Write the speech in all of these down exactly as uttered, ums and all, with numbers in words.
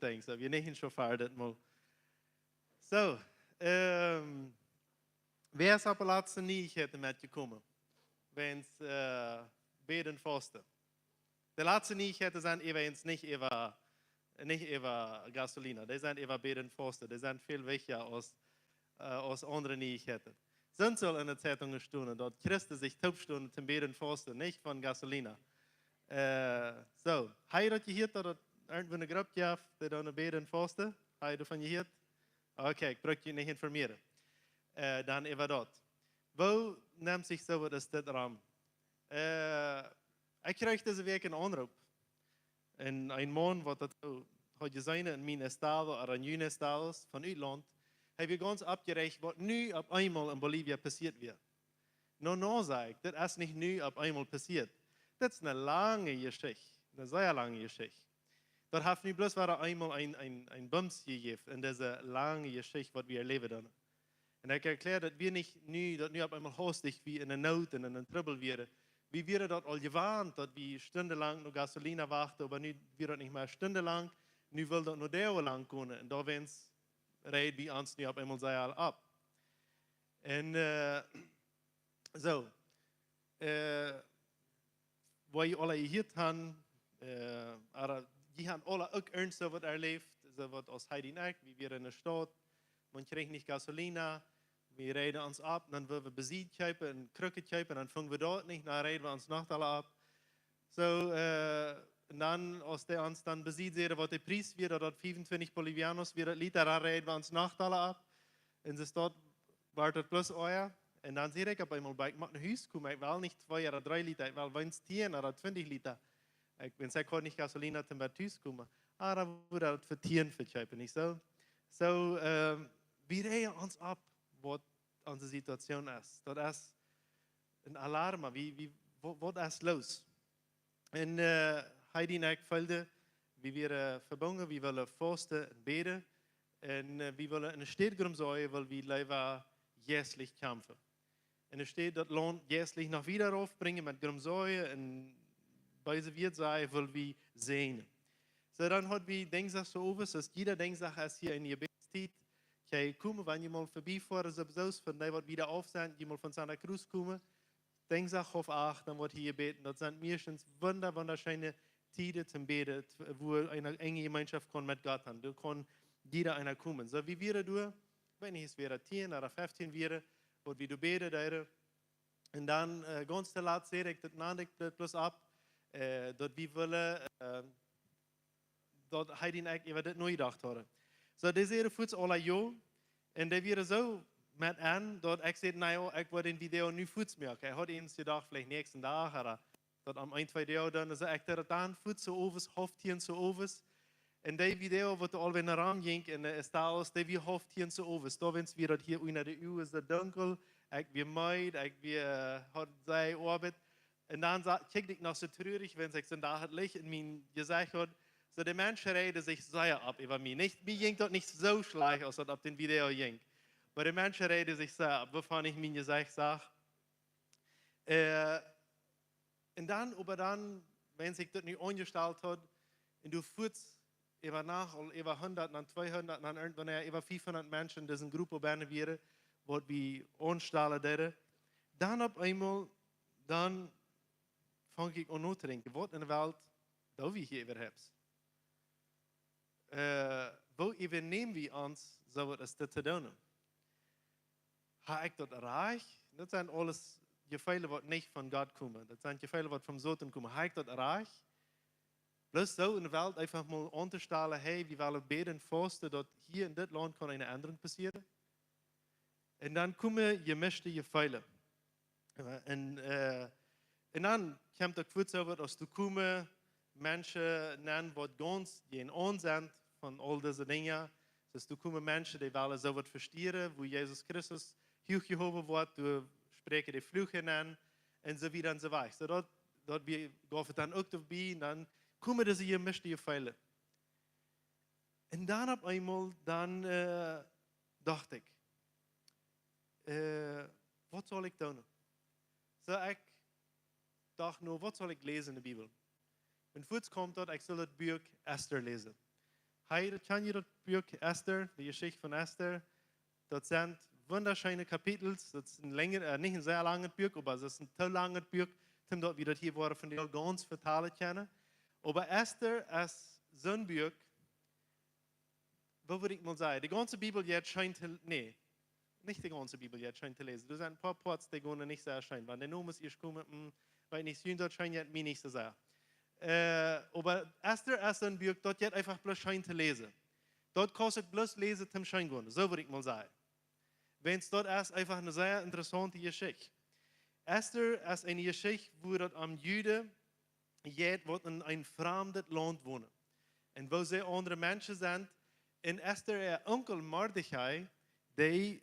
Ding. So, wie nehmen schon feier dit Mal. So, ähm, wer es opp de latste Nieichkjeiten metjekomen? Wäajen, äh, Bäden, Fausten. De latste Nieichkjeiten sent äwent nich äwa, nich äwa Gasolina. Dee sent äwa Bäden, Fausten. Dee sent väl wichtja aus, äh, aus aundre Nieichkjeiten. Soont sull enne Zeitung stonen, daut Christen sikj toopstonen toom Bäden, Fausten, nich von Gasolina. Äh, so, hab jie daut jehieet, daut daut irjentwoo eene Grupp jeft, dee dan bäden, fausten? Hab jie doavon jehieet? Okay, ekj bruck junt nich informieren. Äh, dan äwa daut. Woo nemt sikj soo waut aus dit rom? Äh, ekj kjrieech dise Wäakj eenen Aunroop. Un een Maun, waut daut soo haud jeseenen en mien estado, ooda en jun estados, von Utlaunt, hee wia gaunz oppjeräacht, waut nu opp eemol en Bolivia passieet wia. No, no, säd ekj, dit es nich nu opp eemol passieet. Dit es eene lange Jeschicht, eene sea lange Jeschicht. Daut haft nu bloos wada eemol een, een, een Bumps jejäft en dise lange Jeschicht, waut wie erläwen dan. Un ekj erkjläad, daut wia nich nu, daut nu opp eemol haustich wie en eene Noot un en een Trubbel wieren. Wie wieren daut aul jewant, daut wie stundenlang no Gasolina wachten, oba nu wia daut nich mea stundenlang, nu wull daut no Däajen lang gonen. Un doawäajen räd wie ons nu opp eemol sea aul opp. Un, äh, so, äh, waut jie aula jehieet han, äh, ooda jie han aula uk irjent soo waut erläft, soo waut aus Heidi un ekj, wie wieren en de Staut, maun kjrieech nich Gasolina, wie räden ons opp, dan wullen wie Bensin kjeepen un Krucken kjeepen, dan fungen wie daut nich, dan räden wie ons noch aula opp. So, äh, un dan, aus dee ons dan Bensin säden, waut de Pries wia, daut daut fiefuntwintich Bolivianos wia daut Lita, dan räden wie ons noch aula opp. Un soo daut wort daut bloos oaja. Un dan säd ekj opp eemol, bie, ekj mott no Hus komen, ekj well nich twee ooda dree Lita, ekj well weens tieen ooda twintich Lita. Ekj, wan ekj haud nich Gasolina toom bat Hus komen. Ah, dan wudd daut fa tieen vekjeepen, nich soo? So, ähm, wie räden ons opp, waut onse Situation es. Daut es een Alarm, wie, wie, waut, waut es loos? Un, äh, Heidi un ekj feelden, wie wieren vebungen, wie wullen fausten un bäden. Un, äh, wie wullen en de Staut Grumzoje, wiels wie leewa jeistlich kjamfen. En de Staut daut Launt jeistlich noch wieda raufbrinjen met Grumzoje un beese Wieed sajen, wiels wie säajnen. So, dan haud wie Dinjsdach soo owes, soo jieda Dinjsdach es hia eene Jebädstiet. Jie komen, wan jie mol verbiefoaren, soo, soo von dee waut wieda auf sent, jie mol von Santa Cruz komen, Dinjsdach Haulf acht, dan woat hia jebät. Daut sent meistens wunda-, wundascheene Tieden toom bäden, t-, wua eene enje Jemeenschoft kaun met Gott han. Doa kaun jieda eena komen. So, wie wieren doa, ekj weet nich, es wieren tieen ooda feftieen wieren, waut wie doa bäden deeden. Un dan, äh, gaunz toolatst säd ekj, daut nand ekj daut bloos opp, äh, daut wie wullen, äh, daut Heidi un ekj äwa dit nojedocht hauden. So, dee säden fuaz aula jo. Un dee wieren soo met enn, daut ekj säd, na jo, ekj well dän Video nu fuaz moaken. Ekj haud ieescht jedocht, veleicht näakjsten Dach, ooda daut aum een, twee Doag dan, soo ekj deed daut dan fuaz soo owes, haulf tieen soo owes. Un dee Video, waut doa aul wada rom jinkj, un, äh, es doa aus, dee wia haulf tieen soo owes. Doawäajen wia daut hia unja de Uagen soo dunkel. Ekj wia meed, ekj wia, äh, haud sea Oabeit. Un dan sa-, kjikjt ekj noch soo trurich, wan ekj soon Dach daut Licht en mien Jesecht haud. So, de Menschen räden sikj sea opp äwa mie. Nich, mie jinkj daut nich soo schlajcht, aus daut opp dän Video jinkj. Oba de Menschen räden sikj sea opp, wuavon ekj mien Jesecht sach. Äh, un dan, oba dan, wan ekj daut nu aunjestalt haud, un doa fuaz äwa Nacht aul äwa hundat, dan tweehundat, dan irjentwanea äwa fiefhundat Menschen en dise Grupp bennen wieren, waut wie aunstalen deeden. Dan opp eemol, dan funk ekj aun notodenkjen, waut en de Welt doo wie hia äwahaupt? Äh, woo äwanäm wie ons, soo waut aus dit to doonen? Ha ekj daut rajcht? Daut sent aules Jefeelen, waut nich von Gott komen. Daut sent Jefeelen, waut vom Soton komen. Ha ekj daut rajcht? Bloos soo en de Welt eefach mol auntostalen, hey, wie wellen bäden, fausten, daut hia en dit Launt kaun eene Endrunk passieren. Un dan komen jemischte Jefeelen. Jo, un, äh, un dan kjemt uk fuaz soo waut aus doa komen Menschen nenn, waut gaunz jäajenaun sent von aul dise Dinja. Soo doa komen Menschen, dee wellen soo waut vestieren, wua Jesus Christus huach jehowen woat, doa spräakjen dee Fluch nenn, un soo wieda un soo wieda. Soo daut, daut wia, jeef et dan uk doabie, un dan komen dise jemischte Jefeelen. Un dan opp eemol, dan, äh, docht ekj, äh, waut saul ekj doonen? Soo, ekj docht no, waut saul ekj läsen en de Bibel? Un fuaz kjeem daut, ekj sull daut Buak Ester läsen. Hee, daut kjenn jie, daut Buak Ester, de Jeschicht von Ester. Daut sent wundascheene Kapitels. Daut es een lenja, äh, nich een sea langet Buak, oba daut es een too langet Buak, om daut wie daut hia woaren von de gaunz vetalen kjennen. Oba Ester es soon Buak, woo wudd ekj mol sajen, de gaunze Bibel jeit scheen to, nä, nich de gaunze Bibel jeit scheen to läsen. Doa sent een poa Poats, dee gonen nich sea scheen. Wan de Nomes ieescht komen, hm, weet nich, sent daut scheen jeit, mie nich soo sea. Äh, oba Ester es een Buak, daut jeit eefach bloos scheen to läsen. Daut kaust du bloos läsen, om scheen gonen, soo wudd ekj mol sajen. Wiels daut es eefach eene sea interessaunte Jeschicht. Ester es eene Jeschicht, wua daut om Juden jeit, waut en een framdet Launt wonen. Un woo see aundre Menschen sent. Un Ester äa Onkel Mordechai, dee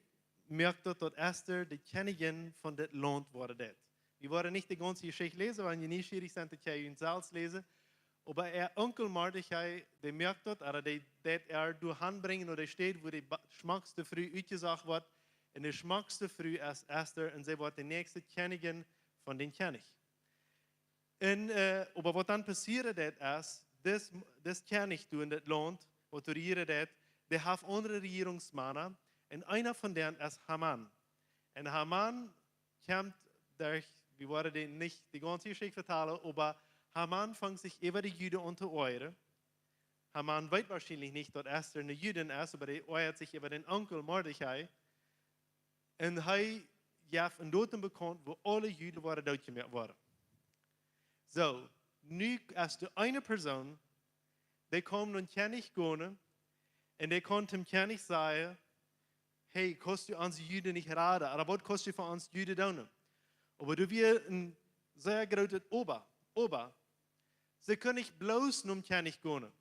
moakt daut, daut Ester de Kjennijin von dit Launt woaren deit. Wie woaren nich de gaunze Jeschicht läsen, wan jie nieschierich sent, daut jie junt selfst läsen. Oba äa Onkel Mordechai, dee moakt daut, oba dee, dee deit äa doahan brinjen, no de Städ, wua de ba-, schmockste Fru utjesocht woat. Un de schmockste Fru es Ester, un see woat de näakjste Kjennijin von dän Kjennich. Un, äh, oba waut dan passieren deit es, dis, dis Kjennich doa en dit Launt, waut doa rejieren deit, dee haft aundre Rejierungsmana, un eena von dän es Haman. Un Haman kjemt derch, wie woaren dee nich de gaunze Jeschicht vetalen, oba Haman fangt sikj äwa de Juden aun to oajren. Haman weet woarschienlich nich, daut Ester eene Judin es, oba dee oajat sikj äwa dän Onkel Mordechai. Un hee jeft een Datum bekaunt, wua aule Juden woaren dootjemoakt woaren. Soo, nu es doa eene Persoon, dee kaun nom Kjennich gonen, un dee kaun tom Kjennich sajen: "Hey, kaust du onse Juden nich raden? Ooda waut kaust du fa ons Juden doonen?" Oba doa wia een sea grootet Oba, Oba. See kunnen nich bloos nom Kjennich gonen.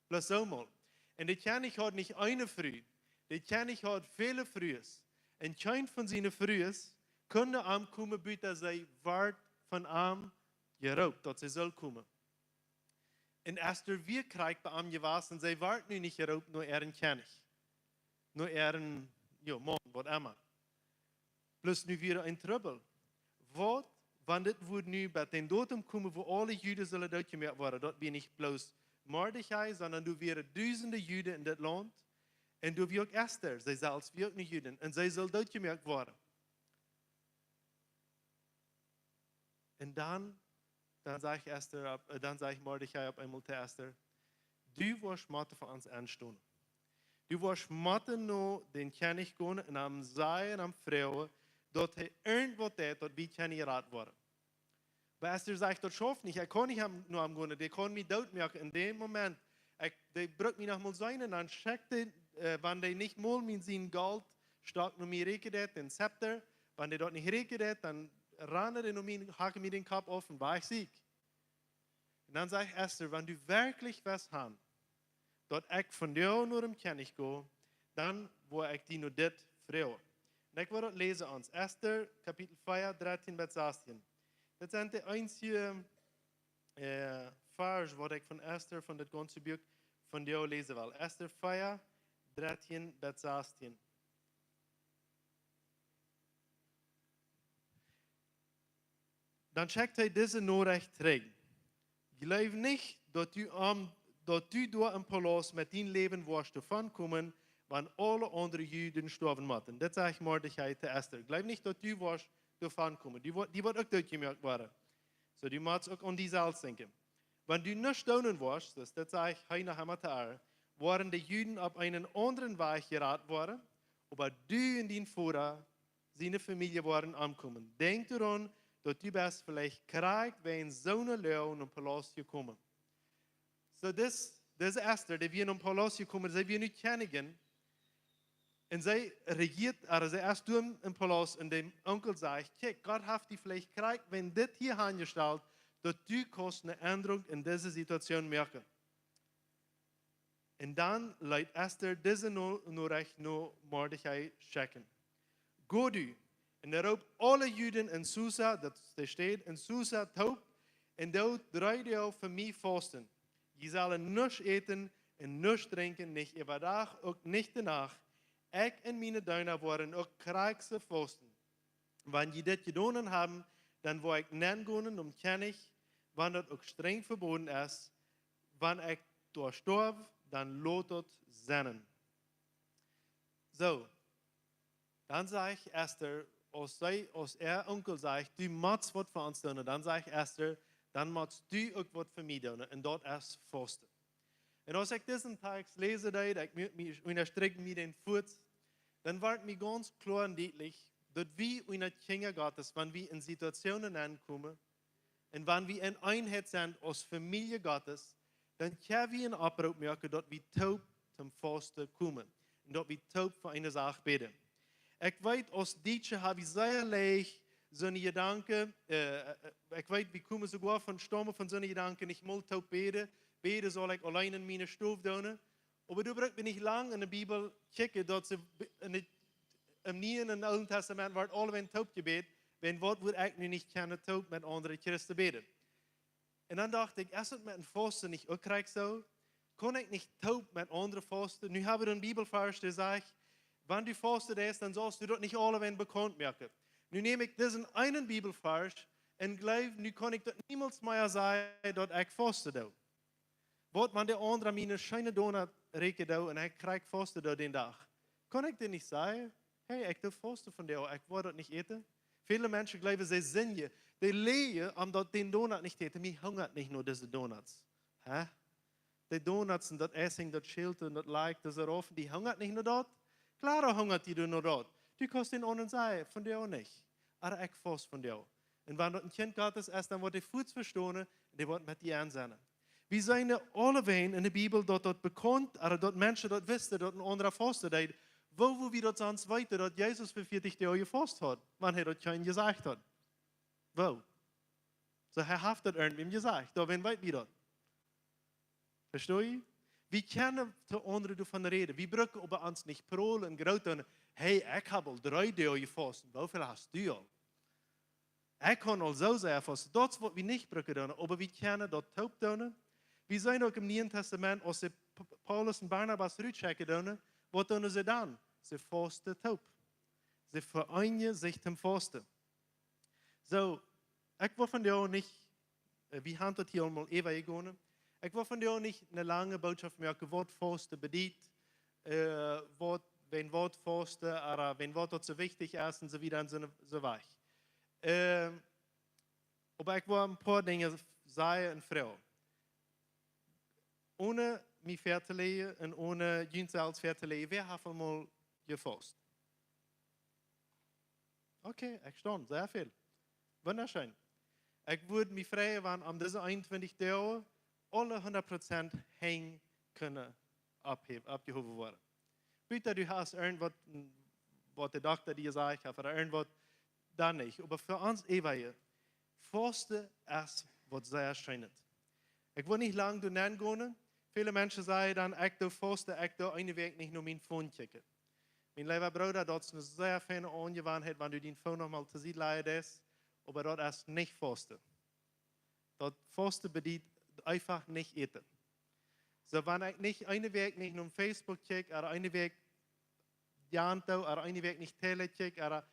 Bloos soo mol. Un de Kjennich haud nich eene Fru. De Kjennich haud väle Frues. Un kjeene von siene Frues kunn aunkomen, buta see wort von am jeroopt, daut see sull komen. Un Ester wia krakjt bie am jewast, un see wort nu nich jeroopt no äaren Kjennich. No äaren, jo, Maun, waut emma. Bloos nu wia een Trubbel. Waut, wan dit wudd nu bie dän Datum komen, wua aule Juden sullen dootjemoakt woaren? Daut wia nich bloos Mordechai, sonda doa wieren dusende Juden en dit Launt. Un doa wia uk Ester, see selfst wia uk eene Judin. Un see sull dootjemoakt woaren. Un dan, dan sajcht Ester opp, äh, dan sajcht Mordechai opp eemol to Ester: "Du woascht motten fa ons enstonen. Du woascht motten no dän Kjennich gonen un am sajen, am froagen, daut hee irjentwaut deit, daut wie kjennen jerat woaren." Oba Ester sajcht: "Daut schauft nich, ekj kaun nich am, no am gonen, dee kaun mie dootmoaken en dän Moment. Ekj, dee brukt mie noch mol seenen, un dan schekjt dee, äh, wan dee nich mol mien sien Goldstock no mie rieekjen deit, dän Zepter, wan dee daut nich rieekjen deit, dan rant dee no mie, hakt mie dän Kopp auf un wajch sie ekj." Un dan sajcht Ester: "Wan du werkjlich west han, daut ekj vondoag nom Kjennich go, dan woa ekj die no dit froagen." Un ekj woa daut läsen, ons Ester, Kapitel vea, dartieen bat sastieen. Daut sent de eensje, äh, Varsch, waut ekj von Ester, von daut gaunze Buak, vondoag läsen well. Ester vea, dartieen bat sastieen. Dan schekjt hee dise Norecht trigj: "Jleew nich, daut du, ähm, daut du doa em Palaust met dien Läwen woascht doavon komen, wan aule aundre Juden stoawen motten." Daut sajcht Mordechai to Ester. "Jleew nich, daut du woascht doavon komen. Du wo-, die woat uk dootjemoakt woaren. Soo, du motst uk aun die selfst denkjen. Wan du nuscht doonen woascht", daut, daut sajcht hee noch emol to äa, "woaren de Juden opp eenen aundren Wajch jerat woaren, oba du un dien Voda siene Famielje woaren omkomen. Denkj doaraun, daut du best veleicht krakjt wäajen soone Loag nom Palaust jekomen." Soo, dis, dise Ester, dee wia nom Palaust jekomen, see wia nu Kjennijin. Un see rejieet, ooda see es doa em Palaust, un de Onkel sajcht: "Kjikj, Gott haft die veleicht krakjt wäajen dit hia aunjestalt, daut du kaust eene Endrunk en dise Situation moaken." Un dan leet Ester dise No-, Norecht no Mordechai schekjen: "Go du un roop aule Juden en Susa", daut es de Staut, "en Susa toop, un doot dree Doag fa mie fausten. Jie sellen nuscht äten un nuscht drinkjen, nich äwadach, uk nich de Nacht. Ekj un miene Deena woaren uk krakjt soo fausten. Wan jie dit jedonen haben, dan woa ekj nengonen nom Kjennich, wan daut uk strenj veboden es. Wan ekj doa stoaw, dan lot daut sennen. Soo, dan sajcht Ester, aus see, aus äa Onkel sajcht: "Du motst waut fa ons doonen", dan sajcht Ester: "Dan motst du uk waut fa mie doonen, un daut es fausten." Un aus ekj disen Tekst läsen deed, ekj mie, mie unjastrikj mie dän fuaz, dan wort mie gaunz kloa un dietlich, daut wie unja Kjinja Gottes, wan wie en Situationen aunkomen, un wan wie en Eenheit sent aus Famielje Gottes, dan kjenn wie en Oproop moaken, daut wie toop toom Fausten komen un daut wie toop fa eene Sach bäden. Ekj weet, aus Dietsche hab wie sea leicht soone Jedanken, äh, äh, ekj weet, wie komen soogoa von, staumen von soone Jedanken, nich mol toop bäden, bäden saul ekj auleen en miene Stow doonen. Oba du brukst nich lang en de Bibel kjikjen, daut see be-, en de, em Nieen un Oolen Testament wort aulawäajen toop jebät, wan waut wudd ekj nu nich kjennen toop met aundre Christen bäden. Un dan docht ekj, es daut met en Fausten nich uk krakjt soo? Kaun ekj nich toop met aundre fausten? Nu hab wie en Bibelvarsch, dee sajcht, wan du fausten deist, dan saust du daut nich aulawäajen bekaunt moaken. Nu näm ekj disen eenen Bibelvarsch un jleew, nu kaun ekj daut niemols mea sajen, daut ekj fausten doo. Waut wan de aundra mie eene scheene Donut rieekjen deit un ekj krakjt fausten doo dän Dach? Kaun ekj dan nich sajen: "Hey, ekj doo fausten vondoag, ekj woa daut nich äten"? Väle Menschen jleewen, see sindjen. Dee läajen, om daut dän Donut nich to äten. Mie hungat nich no dise Donuts. Hä? De Donuts un daut Icing, daut Schilt un daut Likj, dise Raufen, dee hungat nich no daut. Kloa hungat die no daut. Du kaust dän aundren sajen: "Vondoag nich. Oba ekj faust vondoag." Un wan daut en Kjint Gottes es, dan woat dee fuaz vestonen un dee woat met die aunsennen. Wie seenen aulawäajen en de Bibel, daut daut bekaunt, oba daut Menschen daut wisten, daut en aundra fausten deed. Woo, woo wie daut sonst weeten, daut Jesus fa vieetich Doag jefaust haud, wan hee daut kjeenem jesajcht haud? Woo? Soo, hee haft daut irjentwäm jesajcht, doawäajen weet wie daut. Vestonen? Wie kjennen to aundre doavon räden. Wie brucken oba ons nich prolen un groot doonen: "Hey, ekj hab aul dree Doag jefaust. Woo väl hast du aul?" Ekj kaun aul soo sea fausten. Daut es waut wie nich brucken doonen, oba wie kjennen daut toop doonen. Wie seenen uk em Nieen Testament, aus see P-, Paulus un Barnabas rutschekjen doonen, waut doonen see dan? See fausten toop. See vereenijen sikj toom Fausten. Soo, ekj well vondoag nich, äh, wie haben daut hia aul mol äwajegonen. Ekj well vondoag nich eene lange Botschaft moaken, waut Fausten bediet, äh, waut, wan waut Fausten, oba wan waut daut soo wichtich es un soo wieda un soo, soo wieda. Ähm, oba ekj well een poa Dinja sajen un froagen. Onen mie väa to läajen un onen junt selfst väa to läajen, wäa haft aul mol jefaust? Okay, ekj staun, sea väl. Wundascheen. Ekj wudd mie freien, wan aun dise eenuntwintich Doag aule hundat Prozent Henj kunnen opphe-, oppjehowen woaren. Buta du hast irjentwaut, waut de Dokta die jesajcht haft, oda irjentwaut, dan nich. Oba fa ons äwaje, Fausten es waut sea scheenet. Ekj well nich lang doaraun engonen. Väle Menschen sajen dan: "Ekj doo fausten, ekj doo eene Wäakj nich no mien Phone kjikjen." Mien leewa Brooda, daut es eene sea feine Aunjewanheit, wan du dien Phone noch mol to Sied lajen deist, oba daut es nich fausten. Daut fausten bediet eefach nich äten. Soo, wan ekj nich eene Wäakj nich no Facebook kjikj, oda eene Wäakj jant doo, oda eene Wäakj nich Tele kjikj, oda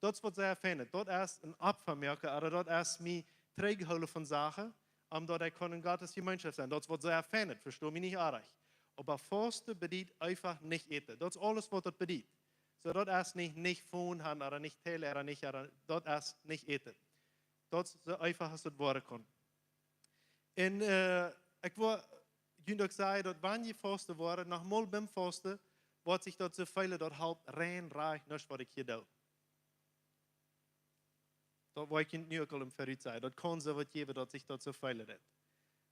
daut es waut sea fein. Daut es een Opfa moaken, oda daut es mie trigjhoolen von Sachen, om daut ekj kaun en Gottes Jemeenschoft sennen. Daut es waut sea fein, vesto mie nich oajch. Oba fausten bediet eefach nich äten. Daut es aules waut daut bediet. Soo, daut es nich, nich Phone haben, oda nich Tele, oda nich, oda, daut es nich äten. Daut es soo eefach aus daut woaren kaun. Un, äh, ekj well junt uk sajen, daut wan jie fausten woaren, noch mol biem Fausten, woat sikj daut soo feelen, daut halpt rein rajcht nuscht waut ekj hia doo. Daut woa ekj junt nu uk aul em Verut sajen. Daut kaun soo waut jäwen, daut sikj daut soo feelen deit.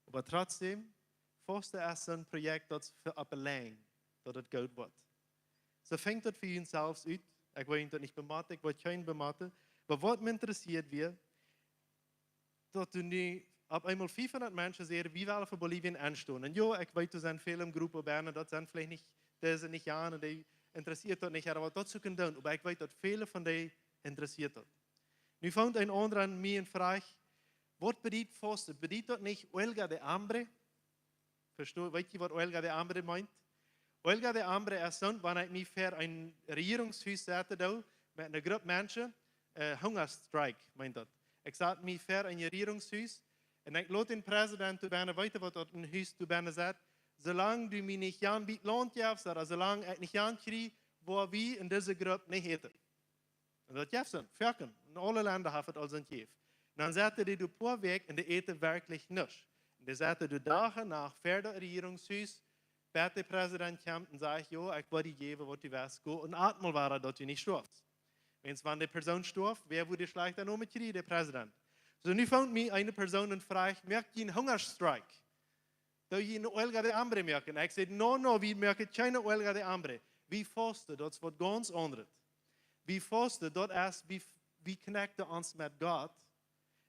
Oba trotzdäm, Fausten es soon Projekt, daut es fa opp de Lenj, daut et goot woat. Soo fangt daut fa junt selfst ut. Ekj well junt daut nich bemotten, ekj well kjeenem bemotten. Oba waut mie interessieet wia, daut doa nu opp eemol fiefhundat Menschen säden: "Wie wellen fa Bolivien enstonen." Un jo, ekj weet, doa sent väl em Grupp bennen, daut sent veleicht nich, dee sent nich aun un dee interessieet daut nich, oba waut daut soo kaun doonen. Oba ekj weet, daut väle von dee interessieet daut. Nu funk een aundra aun mie un fruach: "Waut bediet Fausten? Bediet daut nich huelga de hambre?" Vesto, weet jie waut huelga de hambre meent? Huelga de hambre es dan, wan ekj mie ver een Rejierungshus setten doo, met eene Grupp Menschen, äh, Hungerstrike meent daut. Ekj sat mie ver een Rejierungshus un ekj lot dän Präsident doa bennen weeten, waut daut een Hus doa bennen sat, Soo lang du mie nich jan Bät Launt jefst, ooda soo lang ekj nich jan kjrie, woa wie en dise Grupp nich äten. Un daut jeft soo, foaken. En aule Lenda haft et aul soo jejäft. Dan sat dee doa poa Wäakj un dee äten werkjlich nuscht. Un dee saten doa Dach un Nacht ver daut Rejierungshus, bat de Präsident kjemt un sajcht: "Jo, ekj woa die jäwen waut du west, go un at mol wada, daut du nich stoafst." Wiels wan de Persoon stoaft, wäa wudd dän schlajchten Nomen kjrieen? De Präsident. Soo, nu funk mie eene Persoon un fruach: "Moakt jie een Hungerstrike? Doo jie eene huelga de hambre moaken?" Ekj säd: "No, no, wie moaken kjeene huelga de hambre. Wie fausten, daut es waut gaunz aundret. Wie fausten, daut es, wie, wie connecten ons met Gott.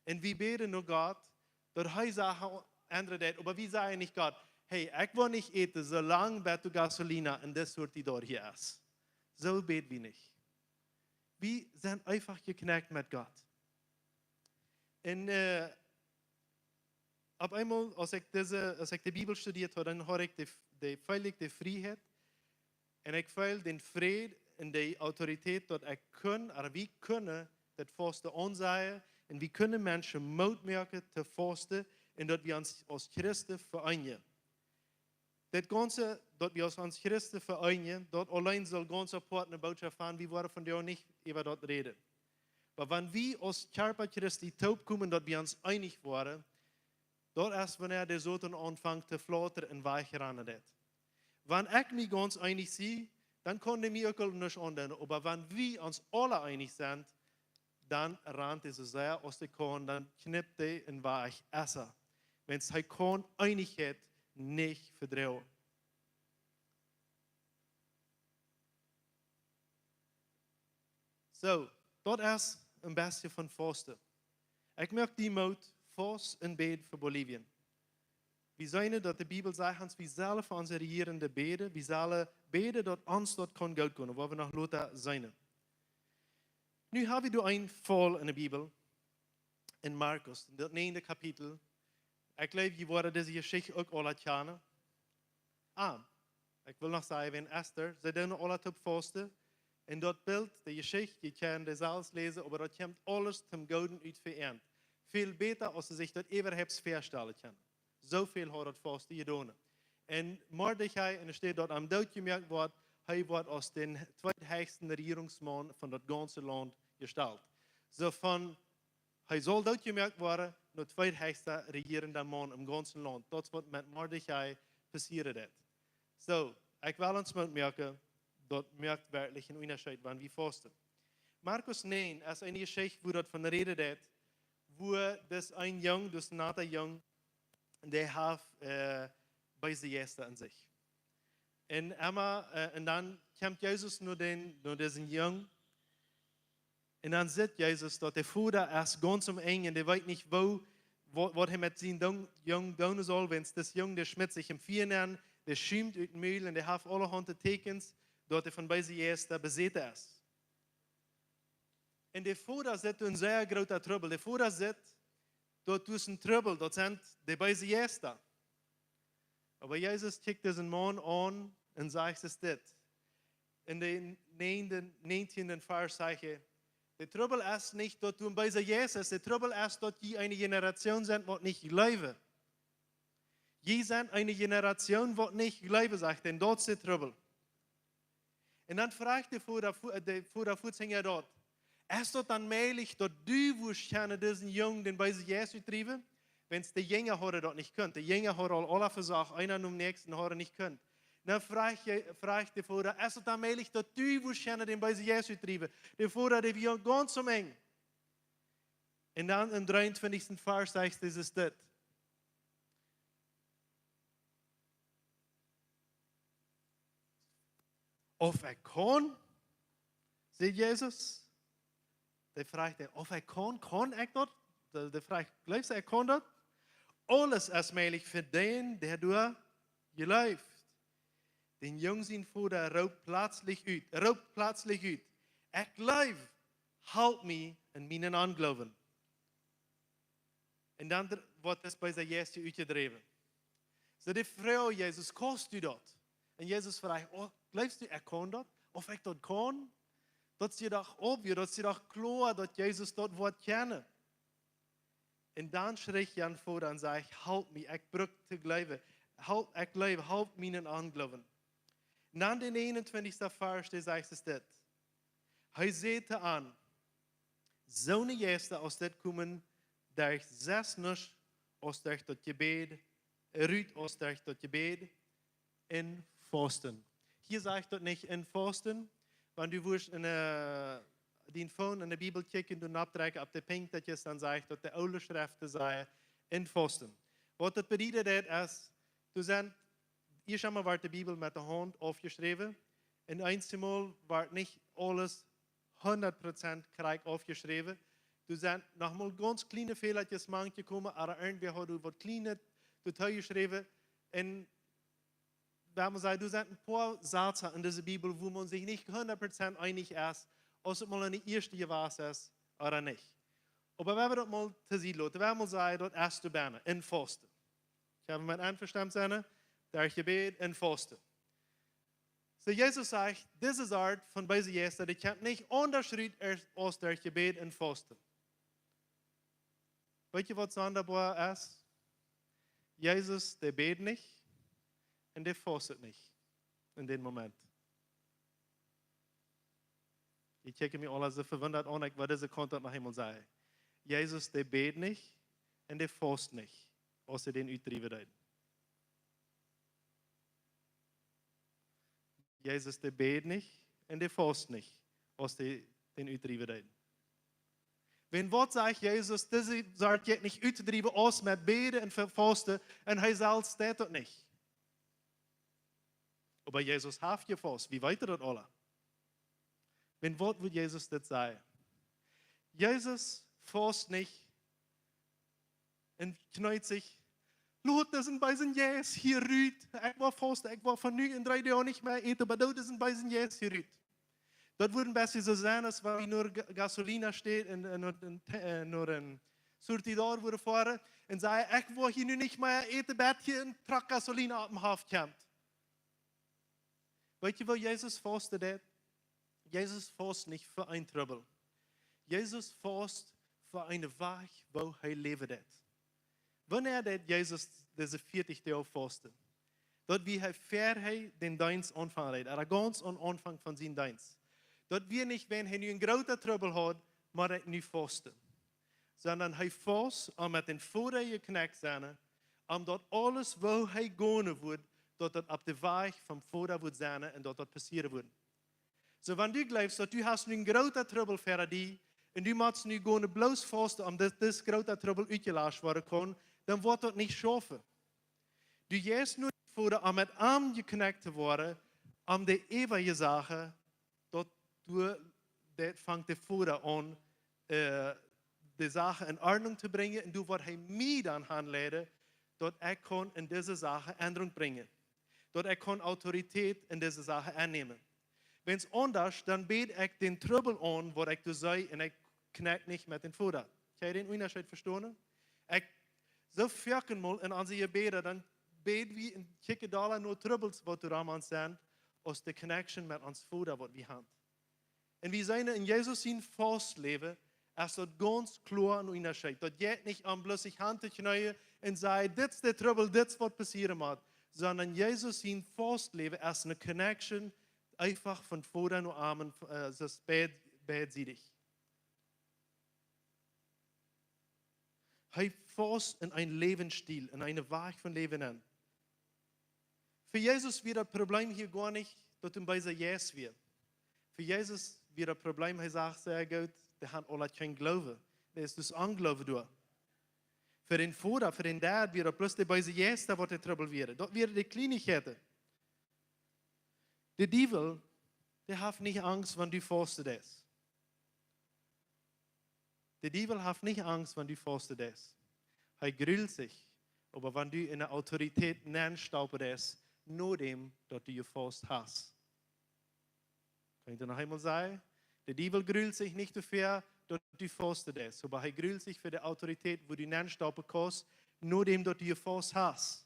Un wie bäden no Gott, daut hee Sachen endren deit. Oba wie sajen nich Gott: 'Hey, ekj woa nich äten, soo lang bat du gasolina en dis Huat die doa hia es.'" Soo bäd wie nich. Wie sent eefach jeconnect met Gott. Un, äh, opp eemol, aus ekj dise, aus ekj de Bibel studieet haud, dan haud ekj de, de, feeld ekj de Frieheit. Un ekj feeld dän Fräd un de Autoritäet, daut ekj kunn, ooda wie kunnen daut Fausten aunsajen. Un wie kunnen Menschen Moot moaken to fausten. Un daut wie ons aus Christen vereenen. Daut Gaunze, daut wie ons aus Christen vereenen, daut auleen saul gaunz apoat eene Bootschoft sennen. Wie woaren vondoag nich äwa daut räden. Oba wan wie aus Kjarpa Christi toopkomen, daut wie ons eenich woaren, daut es wanea de Soton aunfangt to flautren un wajchrannen deit. Wan ekj mie gaunz eenich sie, dan kaun dee mie uk aul nuscht aundoonen. Oba wan wie ons aula eenich sent, dan rant dee soo sea aus dee kaun, dan kjnippt dee un wajch es hee. Wiels hee kaun Eenichkjeit nich vedroagen. Soo, daut es een bät von Fausten. Ekj moak die Moot, faust un bäd fa Bolivien. Wie seenen daut de Bibel sajcht ons, wie sellen fa onse Rejierende bäden, wie sellen bäden daut ons daut kaun goot gonen, woa wie noch lota seenen. Nu hab wie doa een Faul en de Bibel, en Markus, en daut näajende Kapitel. Ekj jleew, jie woaren dise Jeschicht uk aula kjanen. Ah, ekj well noch sajen, wäajen Ester, see deeden aula toop fausten. Un daut Bilt, de Jeschicht, jie kjennen dee selfst läsen, oba daut kjemt aules toom Gooden ut fa an. Väl bäta, aus see sikj daut äwahaupt väastalen kjennen. Soo väl haud daut Fausten jedonen. Un Mordechai, enne Städ daut am doot jemoakt woat, hee woat aus dän tweethechsten Rejierungsmaun von daut gaunze Launt jestalt. Soo von hee saul doot jemoakt woaren, no tweethechsta rejierenda Maun em gaunzen Launt. Daut es waut met Mordechai passieren deed. Soo, ekj well ons Moot moaken, daut moakt werkjlich een Unjascheet, wan wie fausten. Markus näajen es eene Jeschicht, wua daut von räden deit, wua dis een Jung, dis nata Jung, dee haft, äh, beese Jeista en sikj. Un emma, äh, un dan kjemt Jesus no dän, no disen Jung. Un dan sitt Jesus daut de Voda es gaunz aum Enj un dee weet nich, woo, waut, waut hee met sienen Jung, Jung doonen saul, wiels dis Jung, dee schmitt sikj em Fia nenn, dee schumt ut dän Mul un dee haft aulahaunt Tieekjens, daut hee von beese Jeista besäten es. Un de Voda sitt en sea groota Trubbel. De Voda sitt, daut es een Trubbel, daut sent de beese Jeista. Oba Jesus kjikjt disen Maun aun un sajcht es dit. En dän näajenden, näajentieenden Varsch sajcht hee: "De Trubbel es nich daut du een beesa Jeist best, de Trubbel es daut jie eene Generation sent, waut nich jleewen. Jie sent eene Generation, waut nich jleewen", sajcht hee, un daut es de Trubbel. Un dan fruach de Voda, de Voda fuaz hinja daut: "Es daut dan mäajlich, daut du wurscht kjennen disen Jung dän beesen Jeist utdriewen?" Wiels de Jinja hauden daut nich kunt. De Jinja hauden aul aula vesocht, eena nom näakjsten, hauden nich kunt. Dan fruach hee, fruach de Voda: "Es daut dan mäajlich, daut du wurscht kjennen dän beesen Jeist utdriewen?" De Voda, dee wia gaunz aum Enj. Un dan em dreeuntwintichsten Varsch sajcht Jesus dit: "Auf ekj kaun", sajcht Jesus. Dee fruach: "Auf ekj kaun, kaun ekj daut?" Dee, dee fruach: "Jleefst du, ekj kaun daut?" "Aules es mäajlich fa dän, dee doa jleeft." Dän Jung sien Voda roopt pletslich ut, roopt pletslich ut: "Ekj jleew, halp mie en mienen Onjloowen." Un dan dr-, woat dis beesa Jeist utjedräwen. Soo, dee fruach Jesus: "Kaust du daut?" Un Jesus fruach: "Oh, jleefst du, ekj kaun daut? Auf ekj daut kaun?" Daut es doch obvious, daut es doch kloa, daut Jesus daut woat kjennen. Un dan schricht dän Voda un sajcht: "Halp mie, ekj bruck to jleewen. Halp, ekj jleew, halp mienen Onjloowen. Un dan de näajenuntwintichste Varsch, dee sajcht es dit. Hee säd to an: Soone Jeista aus dit komen derch sest nuscht aus derch daut Jebäd, rut aus derch daut Jebäd un Fausten. Hia sajcht daut nich un Fausten. Wan du wurscht en de, dien Phone en de Bibel kjikjen, du noppdrekjen opp de Pinkjtjes, dan sajcht daut de Oole Schreft sajen un Fausten. Waut daut bediet, daut es, du sent, ieescht emol woat de Bibel met de Haunt aufjeschräwen. Un eenjemol woat nich aules hundat Prozent krakjt aufjeschräwen. Du sent noch mol gaunz kjliene Fälatjes mank jekomen, oba irjentwäa haud doa waut Kjlienet doatoo jeschräwen. Un wan maun sajcht, doa sent een poa Sazen en dise Bibel, wua maun sikj nich hundat Prozent eenich es, aus et mol en de ieeschte jewast es ooda nich. Oba wan wie daut mol to Sied loten, wan wie mol sajen, daut es doa bennen, un Fausten. Kjenn wie met envestonen sennen, derch Jebäd un Fausten. Soo, Jesus sajcht, dise Sort von beese Jeista, dee kjemt nich aundasch rut aus, aus derch Jebäd un Fausten. Weetst du, waut sondaboa es? Jesus, dee bät nich un dee faust nich en dän Moment. Ekj kjikj mie aula soo vewundat aun, ekj wudd dise Kaunt daut noch eemol sajen. Jesus, dee bät nich un dee faust nich, aus hee dän utdriewen deed. Jesus, dee bät nich un dee faust nich, aus hee dän utdriewen deed. Wan waut sajcht Jesus, dise Sort jeit nich uttodriewen aus met bäden un fa-, fausten, un hee selfst deit daut nich. Oba Jesus haft jefaust, wie weeten daut aula. Wan waut wudd Jesus dit sajen? Jesus faust nich un kjneet sikj: Lot disen beesen Jeist hia rut. Ekj well fausten, ekj well von nu un dree Doag nich mea äten, oba lot disen beesen Jeist hia rut. Daut wudd een bät soo sennen, aus wan wie no Ga-, Gasolina steit un, un, un, un, no een Surtidor wudden foaren un sajen: Ekj well hia nu nich mea äten, bat hia een Truck Gasolina opp dän Hoff kjemt. Weetst du, woo Jesus fausten deit? Jesus faust nich fa een Trubbel. Jesus faust fa een Wajch, woo hee läwen deit. Wanea deed Jesus dise vieetich Doag fausten? Daut wia hee, ver hee dän Deenst aunfangen deed, ooda gaunz aum Aunfank von sienen Deenst. Daut wia nich, wan hee nu een grooten Trubbel haud, mott hee nu fausten. Sonda hee faust, om met dän Voda jekjnekjt sennen, om daut aules, woo hee gonen wudd, daut daut opp dän Wajch vom Voda wudd sennen un daut daut passieren wudd. Soo, wan du jleefst, daut du hast nu een grooten Trubbel ver die, un du motst nu gonen bloos fausten, om daut dis groota Trubbel utjelascht woaren kaun, dan woat daut nich schaufen. Du jeist no dän Voda, om met am jekjnekjt to woaren, om de eewje Sachen, daut du, daut fangt de Voda aun, äh, de Sachen en Ordnunk to brinjen, un doa woat hee mie dan aunleiden, daut ekj kaun en dise Sachen Endrunk brinjen. Daut ekj kaun Autoritäet en dise Sachen aunnämen. Wan aundasch, dan bäd ekj dän Trubbel aun, waut ekj doa see, un ekj kjnekj nich met dän Voda. Kjenn jie dän Unjascheet vestonen? Ekj, soo foaken mol en onse Jebäda, dan bäd wie un kjikj doa no Trubbels, waut doa rom ons sent, aus de connection met ons Voda, waut wie haben. Un wie seenen en Jesus sien Faustläwen, es daut gaunz kloa een Unjascheet. Daut jeit nich om bloos sikj han to kjneeen un sajen: Dit es de Trubbel, dit es waut passieren mott. Sonda Jesus sien Faustläwen es eene connection, eefach von Voda no Amen, äh, daut es beid-, beidsiedich. Hee faust en een Läwensstil, en een Wajch von Läwen aun. Fa Jesus wia daut Problem hia goanich, daut hee een beesa Jeist wia. Fa Jesus wia daut Problem, hee sajcht sea goot, dee haben aula kjeen Gloowen. Doa es dus Ongloowen doa. Fa dän Voda, fa dän Dad wia daut bloos de beese Jeista, waut de Trubbel wieren. Daut wieren de Kjleenichkjeiten. De Diewel, dee haft nich Angst, wan du fausten deist. De Diewel haft nich Angst, wan du fausten deist. Hee grult sikj, oba wan du en de Autoritäten nenstaupen deist, nodäm daut du jefaust hast. Kaun ekj daut noch eemol sajen? De Diewel grult sikj nich doafäa, daut du fausten deist, oba hee grult sikj fa de Autoritäten, wua du nenstaupen kaust, nodäm daut du jefaust hast.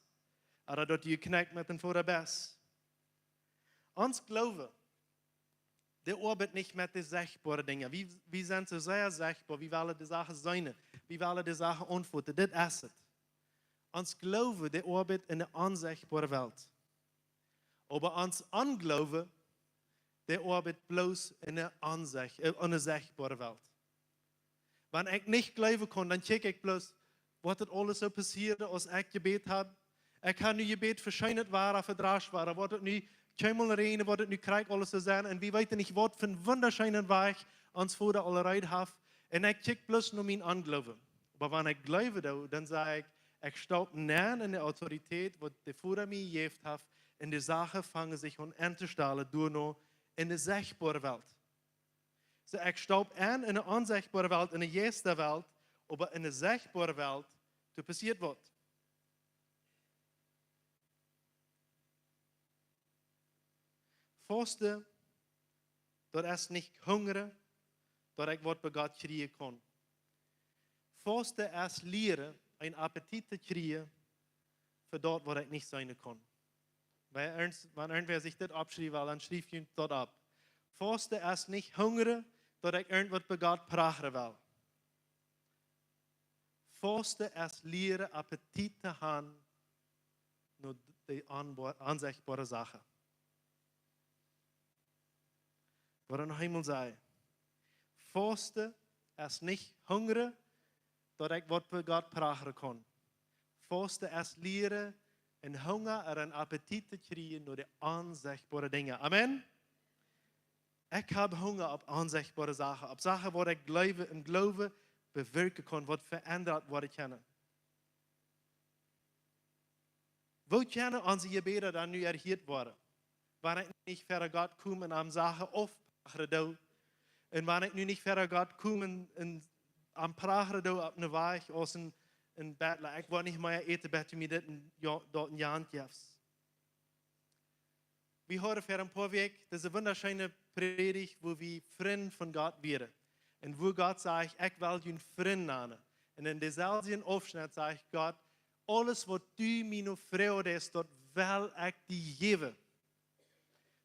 Ooda daut du jekjnekjt met dän Voda best. Ons Gloowen, dee oabeit nich met de sechtboare Dinja. Wie, wie sent soo sea sechtboa, wie wellen de Sachen seenen, wie wellen de Sachen aunfoten, dit es et. Ons Gloowe, dee oabeit en de onsechtboare Welt. Oba ons Ongloowe, dee oabeit bloos en de onsecht-, äh, en de sechtboare Welt. Wan ekj nich jleewen kaun, dan kjikj ekj bloos, waut daut aules soo passieet, aus ekj jebät hab. Ekj hab nu jebät fa scheenet Wada, fa drascht Wada, woat daut nu kjeenmol räajnen, woat daut nu krakjt aules soo sennen. Un wie weeten nich, waut fa een wundascheenen Wajch ons Voda aul reed haft. Un ekj kjikj bloos no mien Ongloowe. Oba wan ekj jleewen doo, dan saj ekj, ekj staup nenn en de Autoritäet, waut de Voda mie jejäft haft, un de Sachen fangen sikj aun auntostonen, doano en de sechtboare Welt. Soo, ekj staup enn en de onsechtboare Welt, en de Jeistawelt, oba en de sechtboare Welt, doa passieet waut. Fausten, daut es nich hungren, daut ekj waut bie Gott kjrieen kaun. Fausten es lieren, een Appetit to kjrieen fa daut, waut ekj nich seenen kaun. Wan irjent-, wan irjentwäa sikj dit oppschriewen well, dan schrift junt daut opp. Fausten es nich hungren, daut ekj irjentwaut bie Gott prachren well. Fausten es lieren, Appetit to haben no de onbo-, onsechtboare Sachen. Waut een Himmel sei. Fausten es nich hungren, daut ekj waut bie Gott prachren kaun. Fausten es lieren, een Hungren ooda een Appetit to kjrieen no de onsechtboare Dinja. Amen? Ekj hab Hungren opp onsechtboare Sachen, opp Sachen, waut ekj jleewen, em Gloowen bewirkjen kaun, waut veendat woaren kjennen. Woo kjennen onse Jebäda dan nu erhieet woaren? Wan ekj nich ver Gott kom un am Sachen aufprachren doo. Un wan ekj nu nich ver Gott kom un, un am prachren doo opp een Wajch aus een, een Bettler. Ekj woa nich mea äten, bat du mie dit un jo-, daut enjäft jefst. Wie hieren ver een poa Wäakj dise wundascheene Prädicht, wua wie Frind von Gott wieren. Un wua Gott sajcht, ekj well jun Frind nanen. Un en deeselwje Aufschnett sajcht Gott, aules waut du mie no froagen deist, daut well ekj die jäwen.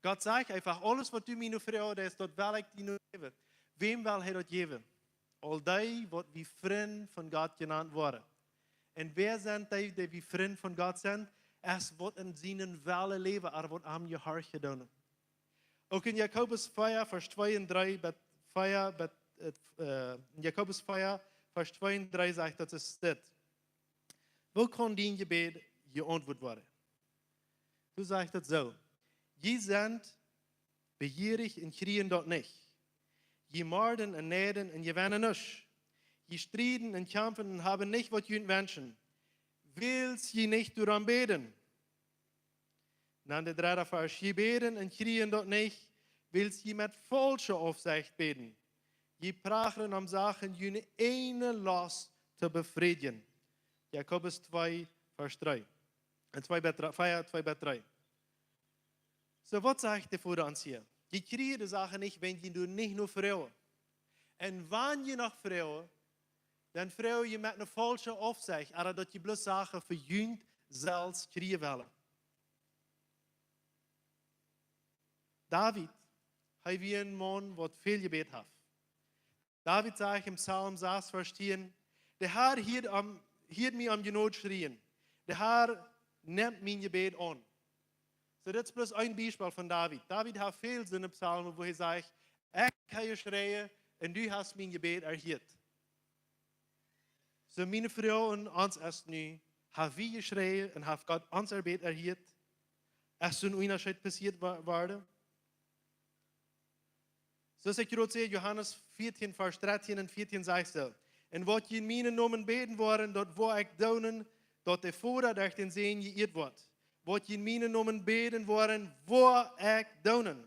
Gott sajcht eefach, aules waut du mie no froagen deist, daut well ekj die no jäwen. Wäm well hee daut jäwen? Aul dee, waut wie Frind von Gott jenant woaren. Un wäa sent dee, dee wie Frind von Gott sent? Es waut en sienen Wellen läwen, ooda waut am jehorchen doonen. Uk en Jakobus vea, Varsch twee un dree bat, vea bat, äh, äh, en Jakobus vea, Varsch twee un dree sajcht daut es dit. Woo kaun dien Jebäd jeauntwuat woaren? Doa sajcht daut soo: Jie sent bejierich un kjrieen daut nich. Jie morden un neiden un jewennen nuscht. Jie strieden un kjamfen un haben nich waut jie wenschen, wiels jie nich doarom bäden. Dan de dredde Varsch: Jie bäden un kjrieen daut nich, wiels jie met faulsche Aufsecht bäden. Jie prachren om Sachen, june eajne Lost to befriedjen. Jakobus twee, Varsch dree. Un twee bat dree, vea, twee bat dree. Soo, waut sajcht de Voda ons hia? Jie kjrieen de Sachen nich, wan jie doa nich no froagen. Un wan jie noch froagen, dan froag jie met eene faulsche Aufsecht, ooda daut jie bloos Sachen fa junt selfst kjrieen wellen. David, hee wia een Maun, waut väl jebät haft. David sajcht em Psalm sas, Varsch tieen: De Herr hieet am, hieet mie om Jnod schrieen. De Herr nemt mien Jebäd aun. Soo, dit es bloos een Biespel von David. David haft väl soone Psalmen, wua hee sajcht: Ekj hab jeschräajen un du hast mien Jebäd erhieet. Soo, miene Froag aun ons es nu: Hab wie jeschräajen un haft Gott ons Jebäd erhieet? Es soon Unjascheet passieet wa-, worden? Soo aus ekj jrod säd, Johanes vieetieen, Varsch drettieen un vieetieen sajcht soo: Un waut jie en mienen Nomen bäden woaren, daut woa ekj doonen, daut de Voda derch dän Sän jeieet woat. Waut jie en mienen Nomen bäden woaren, woa ekj doonen.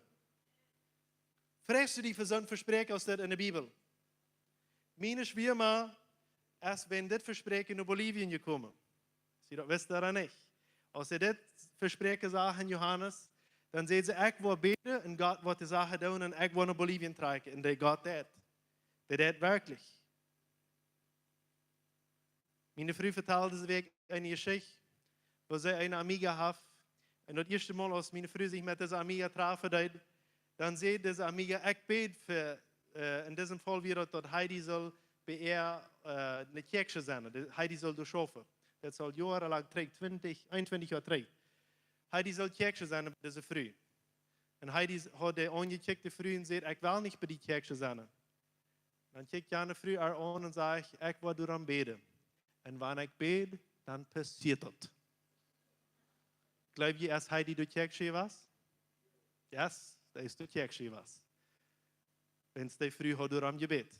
Froagst du die fa soon Vespräakjen aus dit en de Bibel? Miene Schwiema es wäajen dit Vespräakjen no Bolivien jekomen. See, daut wist see nich. Aus see dit Vespräakjen sach en Johanes, dan säd see: Ekj woa bäden un Gott woat de Sachen doonen un ekj woa no Bolivien trakjen. Un dee Gott deed. Dee deed werkjlich. Miene Fru vetald dise Wäakj eene Jeschicht, wua see eene Amiga haft. Un daut ieeschte Mol, aus miene Fru sikj met dise Amiga trafen deed, dan säd dise Amiga: Ekj bäd fa, äh, en disem Faul wia daut, daut Heidi saul bie äa, äh, ne Kjäakjsche sennen, daut Heidi saul doa schaufen. Daut es aul joarenlang trigj, twintich, eenuntwintich Joa trigj. Hee dee sull Kjäakjsche sennen bie dise Fru. Un hee dee haud de aunjekjikjte Fru un säd: "Ekj well nich bie die Kjäakjsche sennen." Dan kjikjt jane Fru äa aun un sajcht: "Ekj woa doarom bäden. Un wan ekj bäd, dan passieet daut." Jleew jie, es hee dee doa Kjäakjsche wia? Yes, hee es doa Kjäakjsche wia. Wiels dee Fru haud doarom jebät.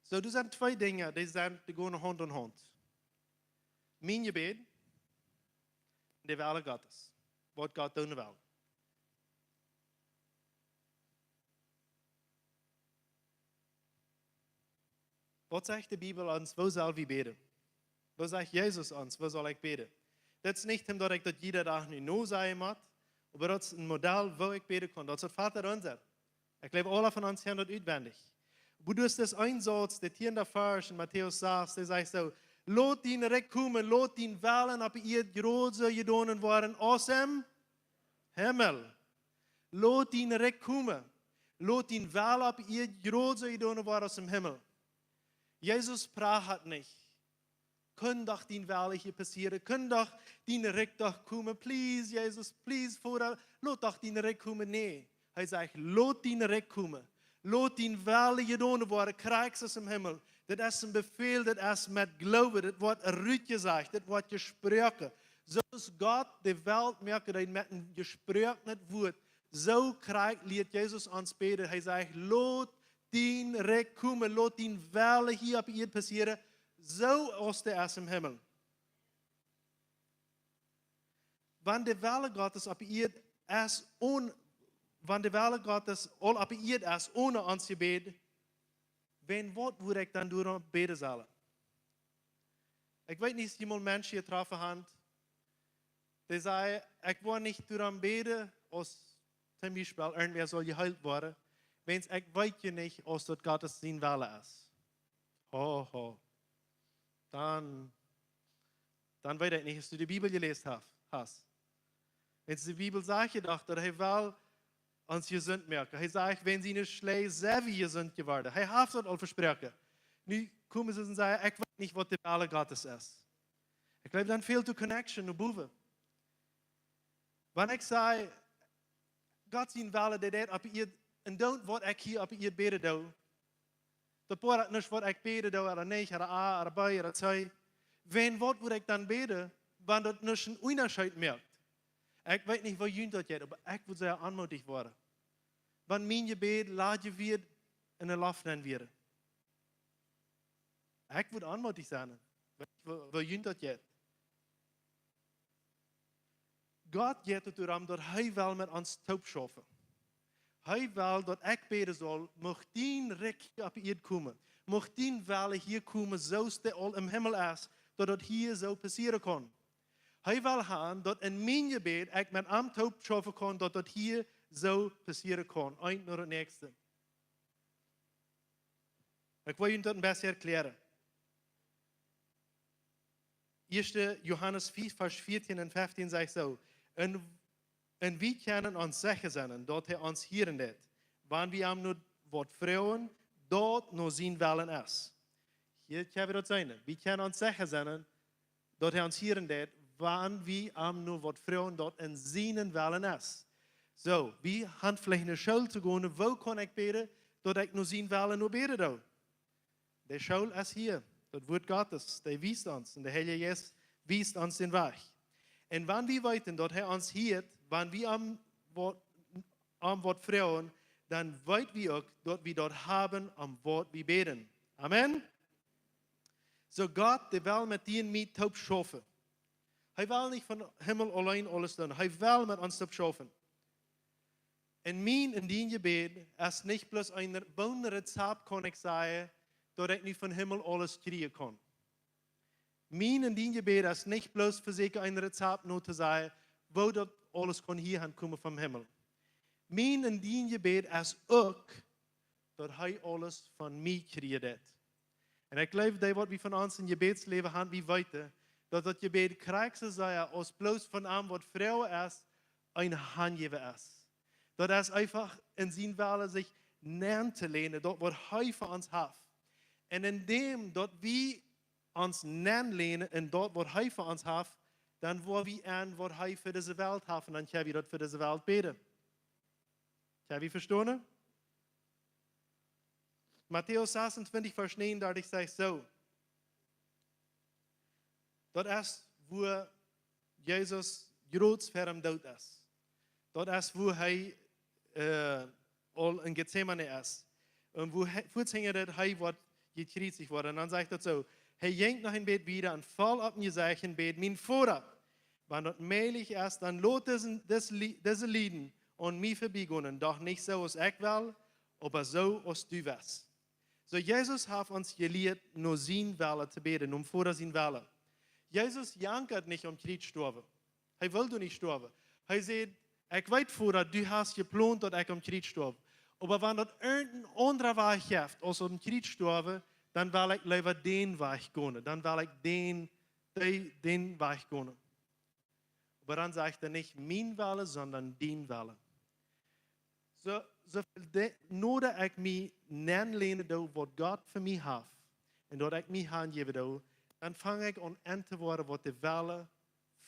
Soo, doa sent twee Dinja, dee sent, dee gonen Haunt aun Haunt. Mien Jebäd, de Welle Gottes. Waut Gott doonen well. Waut sajcht de Bibel ons, woo sell wie bäden? Woo sajcht Jesus ons, woo saul ekj bäden? Daut es nich, om daut ekj daut jieda Dach nu nosajen mott, oba daut es een Modell, woo ekj bäden kaun. Daut es daut Vaterunser. Ekj jleew, aule von ons kjennen daut utwendich. Oba doa es dis een Sauz, de tieende Varsch en Matäus sas, dee sajcht soo: "Lot dien Rikj komen, lot dien Wellen opp de Ieed jrod soo jedonen woaren aus em Himmel." Lot dien Rikj komen. Lot dien Wellen opp de Ieed jrod soo jedonen woaren aus em Himmel. Jesus prachat nich: "Kunn doch dien Wellen hia passieren. Kunn doch dien Rikj doch komen. Please, Jesus, please, Voda, lot doch dien Rikj komen." Nä. Hee sajcht: "Lot dien Rikj komen. Lot dien Wellen jedonen woaren, krakjt soo aus em Himmel." Daut es een Befäl, daut es met Gloowen, daut woat rutjesajcht, daut woat jesproaken. Soo aus Gott de Welt moakt, dee met een jesproaknet Wuat, soo krakjt lieet Jesus ons bäden. Hee sajcht: "Lot dien Rikj komen, lot dien Wellen hia opp de Ieed passieren, soo aus dee es em Himmel." Wan de Wellen Gottes opp de Ieed es onen, wan de Wellen Gottes aul opp de Ieed es onen ons Jebäd, wäajen waut wudd ekj dan doarom bäden sellen? Ekj weet nich, aus jie mol Menschen jetroffen haben, dee sajen: "Ekj woa nich doarom bäden, aus toom Biespel irjentwäa saul jeheelt woaren, wiels ekj weet je nich, aus daut Gott sien Wellen es." Ho, ho. Dan, dan weet ekj nich, aus du de Bibel jeläst hast, hast. Wiels de Bibel sajcht je doch, daut hee well ons jesunt moaken. Hee sajcht: "Wäajen siene Schläaj sent wie jesunt jeworden." Hee haft daut aul vesproaken. Nu komen see un sajen: "Ekj weet nich, waut de Wellen Gottes es." Ekj jleew, dan fält de connection no bowen. Wan ekj saj, Gott sien Wellen, dee deit opp de Ieed, un dan waut ekj hia opp de Ieed bäden doo, daut boat nuscht, waut ekj bäden doo, ooda nich, ooda A, ooda B, ooda C. Wäajen waut wudd ekj dan bäden, wan daut nuscht een Unjascheet moakt? Ekj weet nich, woo junt daut jeit, oba ekj wudd sea aunmootich woaren, wan mien Jebäd ladje wia un de Loft nenn wia. Ekj wudd aunmootich sennen, woo, woo junt daut jeit. Gott jeit et doarom, daut hee well met ons toop schaufen. Hee well, daut ekj bäden saul: "Mucht dien Rikj hia opp de Ieed komen. Mucht dien Wellen hia komen, soo aus dee aul em Himmel es, daut daut hia soo passieren kaun." Hee well haben, daut en mien Jebäd ekj met am toop schaufen kaun, daut daut hia soo passieren kaun. Eent no daut näakjste. Ekj well junt daut een bät erkjläaren. Ieeschte Johanes fief, Varsch vieetieen un feftieen sajcht soo: "Un, un wie kjennen ons secha sennen, daut hee ons hieren deit, wan wie am no waut froagen, daut no sien Wellen es." Hia kjenn wie daut seenen. Wie kjennen ons secha sennen, daut hee ons hieren deit, wan wie am no waut froagen, daut en sienen Wellen es. Soo, wie haben veleicht eene School to gonen, woo kaun ekj bäden, daut ekj no sien Wellen no bäden doo? De School es hia, daut Wuat Gottes, dee wiest ons, un de Heilje Jeist wiest ons dän Wajch. Un wan wie weeten, daut hee ons hieet, wan wie am waut, am waut froagen, dan weet wie uk, daut wie daut haben, om waut wie bäden. Amen. Soo Gott, dee well met die un mie toop schaufen. Hee well nich von Himmel auleen aules doonen. Hee well met ons toop schaufen. Un mien un dien Jebäd es nich bloos een Wundarezapt, kaun ekj sajen, daut ekj nu von Himmel aules kjrieen kaun. Mien un dien Jebäd es nich bloos fa sikj een Rezapt no to sajen, woo daut aules kaun hia aunkomen vom Himmel. Mien un dien Jebäd es uk, daut hee aules von mie kjrieen deit. Un ekj jleew, dee waut wie von ons em Jebädsläwen haben, wie weeten, daut daut Jebäd krakjt soo sea aus bloos von am waut froagen es, een Hanjäwen es. Daut es eefach en sien Wellen sikj nenn to länen, daut waut hee fa ons haft. Un en däm daut wie ons nenlänen en daut waut hee fa ons haft, dan woa wie en waut hee fa dise Welt haft un dan kjenn wie daut fa dise Welt bäden. Kjenn wie vestonen? Matäus sasuntwintich, Varsch näajenundartich sajcht soo. Daut es wua Jesus krakjt ver am Doot es. Daut es wua hee äh, aul en Gethsemane es. Un wua hee, fuaz hinja daut hee woat jekjriezicht woaren. Un dan sajcht daut soo, hee jinkj noch een bät wieda un foll opp sien Jesecht un bäd: Mien Voda, wan daut mäajlich es, dan lot dise, dise, Lie- dise Lieden aun mie verbiegonen, doch nich soo aus ekj well, oba soo aus du west. Soo, Jesus haft ons jelieet, no sien Wellen to bäden, no däm Voda sien Wellen. Jesus jankat nich aum Kjriez stoawen. Hee well doa nich stoawen. Hee sajcht: Ekj weet, Voda, du hast jeplont, daut ekj aum Kjriez stoaw. Oba wan daut irjent een aundra Wajch jeft aus aum Kjriez stoawen, dan well ekj leewa dän Wajch gonen. Dan well ekj dän, dee, dän Wajch gonen. Oba dan sajcht hee nich: Mien Wellen, sonda dien Wellen. Soo, soo väl de, noda ekj mie nenlänen doo waut Gott fa mie haft, un daut ekj mie hanjäwen doo, dan fang ekj aun en to woaren waut de Wellen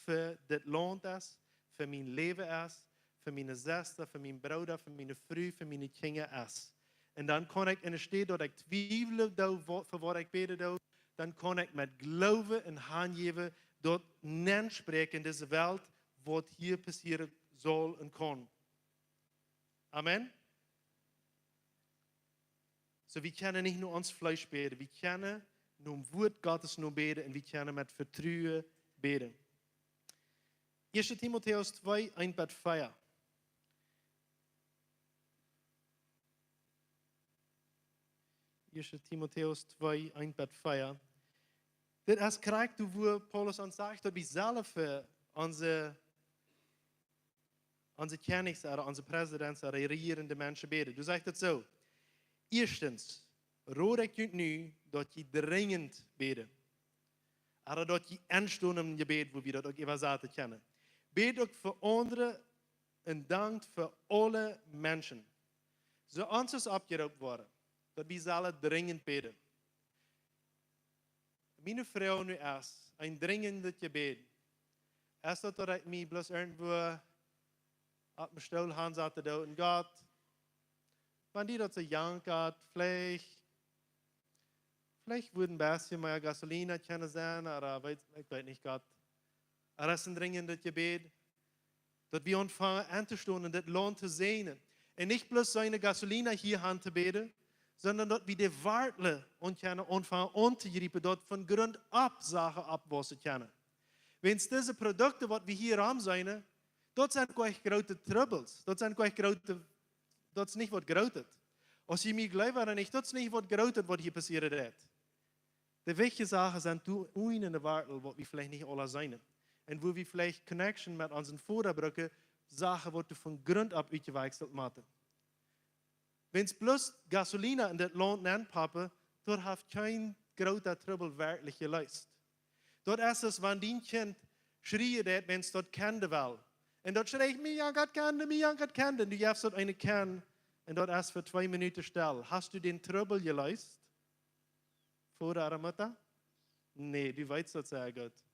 fa dit Launt es, fa mien Läwen es, fa miene Sesta, fa mienen Brooda, fa miene Fru, fa miene Kjinja es. Un dan kaun ekj, enne Städ daut ekj twiewlen doo, wa- fa waut ekj bäden doo, dan kaun ekj met Gloowen un Hanjäwen daut nenspräakjen en dise Welt, waut hia passieren saul un kaun. Amen. Soo, wie kjennen nich no ons Fleesch bäden, wie kjennen no däm Wort Gottes no bäden un wie kjennen met Vetruen bäden. Ieeschte Timotäus twee, eent bat vea. Ieeschte Timotäus twee, eent bat vea. Dit es krakjt wua Paulus ons sajcht, daut wie selfst fa onse, onse Kjennichs, ooda onse Präsidents, ooda rejierende Menschen bäden. Doa sajcht et soo: Ieeschtens, rod ekj junt nu, daut jie drinjent bäden. Ooda daut jie enstonen em Jebäd, woo wie daut uk äwasaten kjennen. Bät uk fa aundre un dankt fa aule Menschen. Soo ons es oppjeroopen worden, daut wie sellen drinjent bäden. Miene Froag nu es, een drinjendet Jebäd. Es daut, daut ekj mie bloos irjentwua opp een Stool hansaten doo un: Gott, wan die daut soo jankat, veleicht, veleicht wudd een bät mea Gasolina kjennen sennen, ooda weet, ekj weet nich, Gott. Ooda es een drinjendet Jebäd, daut wie aunfangen auntostonen un dit Launt to säajnen. Un nich bloos seene Gasolina hia han to bäden, sonda daut wie de Wartlen aun kjennen aunfangen auntojriepen, daut von Grunt opp Sachen oppwaussen kjennen. Wiels dise Produkten, waut wie hia rom seenen, daut sent goanich groote Trubbels. Daut sent goanich groote, daut es nich waut Grootet. Aus jie mie jleewen ooda nich, daut es nich waut Grootet, waut hia passieren deit. De wichtje Sachen sent doa unjen en de Wartel, waut wie veleicht nich aula seenen. Un wua wie veleicht Connection met onsen Voda brucken, Sachen, waut doa von Grunt opp utjewakjselt motten. Wiels bloos Gasolina en dit Launt nenpompen, daut haft kjeen groota Trubbel werkjlich jeleest. Daut es aus wan dien Kjint schrieen deit, wiels daut kjenden well. Un daut schricht: Mie jankat kjenden, mie jankat kjenden. Du jefst daut eene Kjenden un daut es fa twee Minuten stell. Hast du dän Trubbel jeleest? Voda ooda Mutta? Nä, du weetst daut sea goot.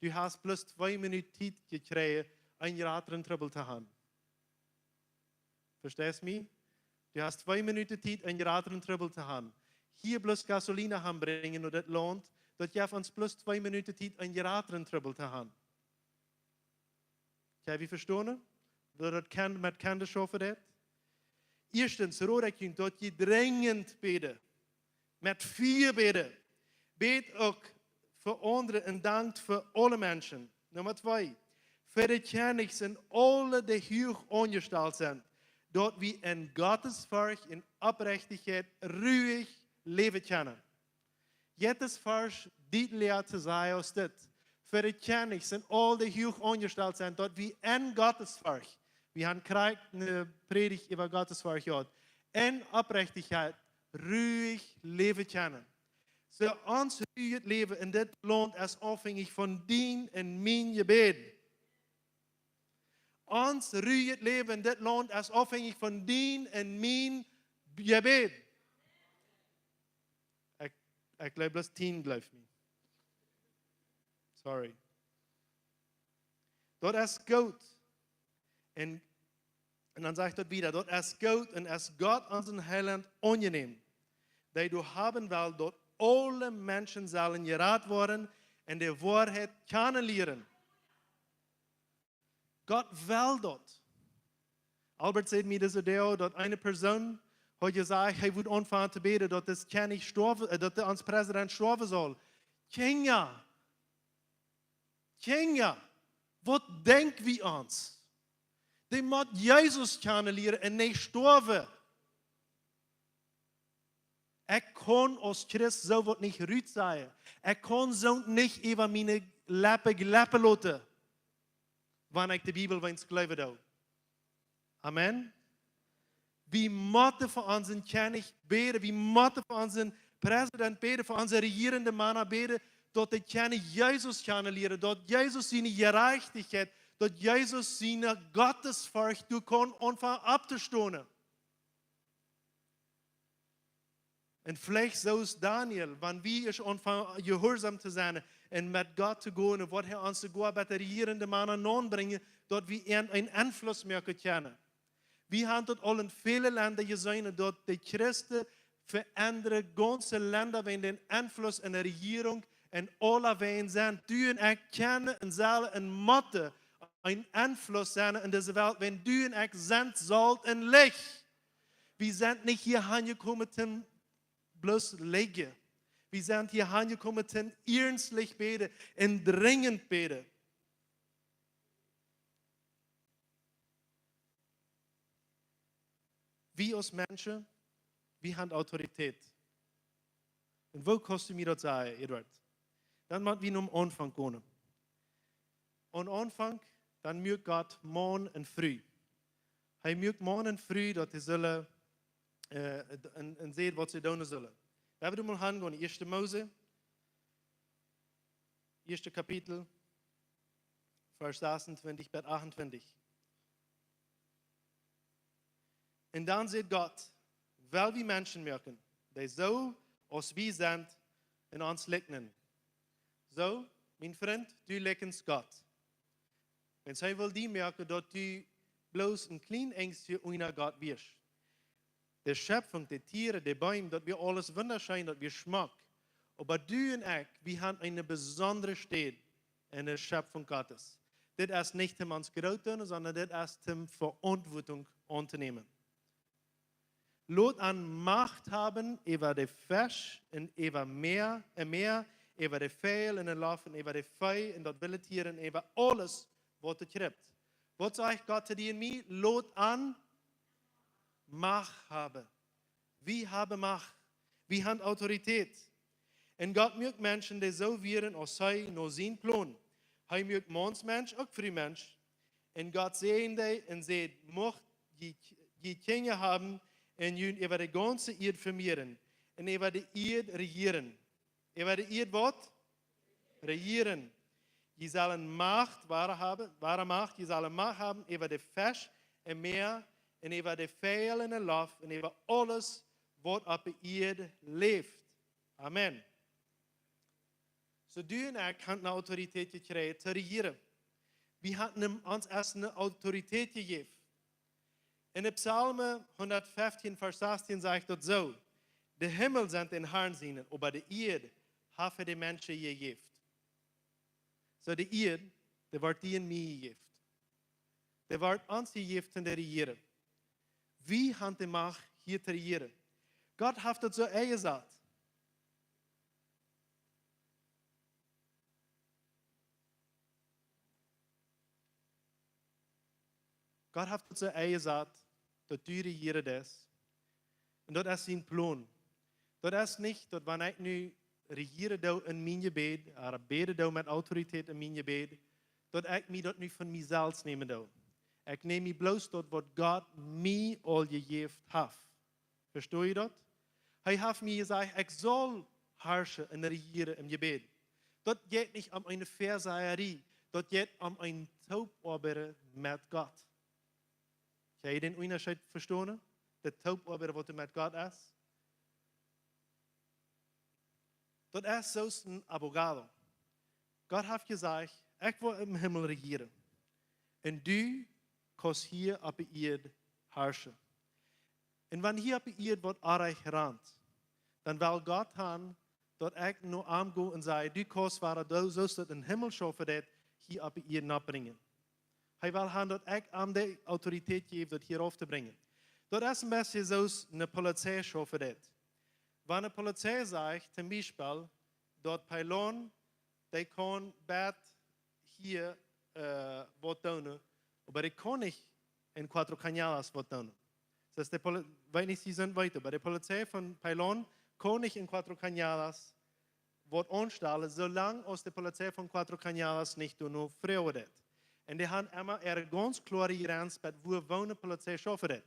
Du hast bloos twee Minuten Tiet jekjräajen, een jratren Trubbel to han. Vesteist mie? Du hast twee Minuten Tiet, een jratren Trubbel to han. Hia bloos Gasolina han brinjen no dit Launt, daut jeft ons bloos twee Minuten Tiet, een jratren Trubbel to han. Kjenn wie vestonen? Woo daut kjenn, met kjenden schaufen deit? Ieeschtens rod ekj junt, daut jie drinjent bäden. Met Fia bäden. Bät uk fa aundre un dankt fa aule Menschen. Numma twee. Fa de Kjennichs un aule, dee huach aunjestalt sent, daut wie en Gottesforcht un Opprechtichkjeit ruich läwen kjennen. Jettes Varsch dietlicha to sajen aus dit. Fa de Kjennichs un aul, dee huach aunjestalt sent, daut wie en Gottesforcht, wie han krakjt eene Prädicht äwa Gottesforcht jehaut, en Opprechtichkjeit ruich läwen kjennen. Soo, ons ruijet Läwen en dit Launt es aufhenjich von dien un mien Jebäd. Ons ruijet Läwen en dit Launt es aufhenjich von dien un mien Jebäd. Ekj Ekj jleew bloos tieen, jleew mie. Sorry. Daut es goot. Un, un dan sajcht daut wieda: Daut es goot un es Gott, onsen Heilaunt, aunjenäm, dee doa haben well, daut aule Menschen sellen jerat woaren un de Woarheit kjanen lieren. Gott well daut. Albert säd mie dise Doag, daut eene Persoon haud jesajcht, hee wudd aunfangen to bäden, daut dis Kjennich stoawen, äh, daut de, ons President stoawen saul. Kjinja, Kjinja, waut denkj wie ons? Dee mott Jesus kjanen lieren un nich stoawen. Ekj kaun aus Christ soo waut nich rut sajen. Ekj kaun soo nich äwa miene Leppen jleppen loten, wan ekj de Bibel weens jleewen doo. Amen. Wie motten fa onsen Kjennich bäden, wie motten fa onsen President bäden, fa onse rejierende Mana bäden, daut dee kjennen Jesus kjanen lieren, daut Jesus siene Jerajchtichkjeit, daut Jesus siene Gottesforcht doa kaun aunfangen opptostonen. Un veleicht soo aus Daniel, wan wie ieescht aunfangen jehuarsom to sennen un met Gott to gonen, woat hee ons soogoa bie de rejierende Mana naunbrinjen, daut wie an eenen Enfluss moaken kjennen. Wie haben daut aul en väle Lenda jeseenen, daut de Christen veendren gaunze Lenda wäajen dän Enfluss en de Rejierunk un aulawäajen sent. Du un ekj kjennen un sellen un motten een Enfluss sennen en dise Welt, wan du un ekj sent Solt un Licht. Wie sent nich hia hanjekomen toom bloos lijen. Wie sent hia hanjekomen toom iernstlich bäden un drinjent bäden. Wie aus Menschen, wie haben Autoritäten. Un woo kaust du mie daut sajen, Eduard? Dan mott wie nom Aunfank gonen. Aum Aunfank, dan muak Gott Maun un Fru. Hee muak Maun un Fru, daut hee sullen, äh, un, un säd, waut see doonen sullen. Wie haben mol aunjegonen, ieeschte Mose, ieeschte Kapitel, Varsch sasuntwintich bat achtuntwintich. Un dan sajcht Gott: Well wie Menschen moaken, dee soo aus wie sent, un ons likjnen. Soo, mien Frint, du likjnst Gott. Wan hee well die moaken, daut du bloos een kjlien Enjstje unja Gott wieescht. De Schepfunk, de Tieren, de Beem, daut wia aules wundascheen, daut wia schmock. Oba du un ekj, wie haben eene besondre Städ en de Schepfunk Gottes. Dit es nich om ons groot to doonen, sonda dit es om Veauntwuatunk auntonämen. Lot an Macht haben äwa de Fesch un äwa Mäa, äh, Mäa, äwa de Väajel en de Loft un äwa de Vee un daut wille Tieren, äwa aules, waut doa kjript. Waut sajcht Gott to die un mie? Lot an Macht haben. Wie haben Macht. Wie haben Autoritäten. Un Gott muak Menschen, dee soo wieren aus hee, no sien Plon. Hee muak Maun, Mensch, uk Fru, Mensch. Un Gott säajend dee un säd: Mucht jie, jie Kjinja haben un junt äwa de gaunze Ieed vemieren un äwa de Ieed rejieren. Äwa de Ieed waut? Rejieren. Jie sellen Macht, woare haben, woare Macht, jie sellen Macht haben äwa de Fesch em Mäa un äwa de Väajel en de Loft un äwa aules, waut opp de Ieed läft. Amen. Soo du un ekj haben eene Autoritäten jekjräajen to rejieren. Wie haben ons aus eene Autoritäten jejäft. En de Psalm hundatfeftieen, Varsch sastieen sajcht daut soo: De Himmel sent dän Harn siene, oba de Ieed haft hee de Menschen jejäft. Soo de Ieed, dee woat die un mie jejäft. Dee woat ons jejäft toom rejieren. Wie haben de Macht hia to rejieren. Gott haft daut soo enjesat. Gott haft daut soo enjesat, daut du rejieren deist. Un daut es sien Plon. Daut es nich daut, wan ekj nu rejieren doo en mien Jebäd, ooda bäden doo met Autoritäten en mien Jebäd, daut ekj mie daut nu von mie selfst nämen doo. Ekj näm mie bloos daut, waut Gott mie aul jejäft haft. Vestost du daut? Hee haft mie jesajcht, ekj saul harschen un rejieren em Jebäd. Daut jeit nich om eene Väasajerie, daut jeit om een Toopoabeiden met Gott. Kjenn jie dän Unjascheet vestonen? De Toopoabeit, waut du met Gott hast. Daut es soo aus een abogado. Gott haft jesajcht: "Ekj woa em Himmel rejieren. Un du kaust hia opp de Ieed harschen." Un wan hia opp de Ieed waut orrajcht rant, dan well Gott han daut ekj no am go un saj: "Du kaust wada, soo aus daut em Himmel schaufen deit, hia opp de Ieed nopp brinjen." Hee well han daut ekj am de Autoritäet jäw, daut hia rauf to brinjen. Daut es een bät soo aus eene Polizei schaufen deit. Wan eene Polizei sajcht, toom Biespel, daut Pylon, dee kaun bat hia, äh, waut doonen, oba dee kaun nich en Cuatro Cañadas waut doonen. Daut es de Poli-, weet nich, see sent wieda, oba de Polizei von Pylon kaun nich en Cuatro Cañadas waut aunstalen, soo lang aus de Polizei von Cuatro Cañadas nich doano froagen deit. Un dee han emma äare gaunz kloare Jrenz, bat wua, wua eene Polizei schaufen deit.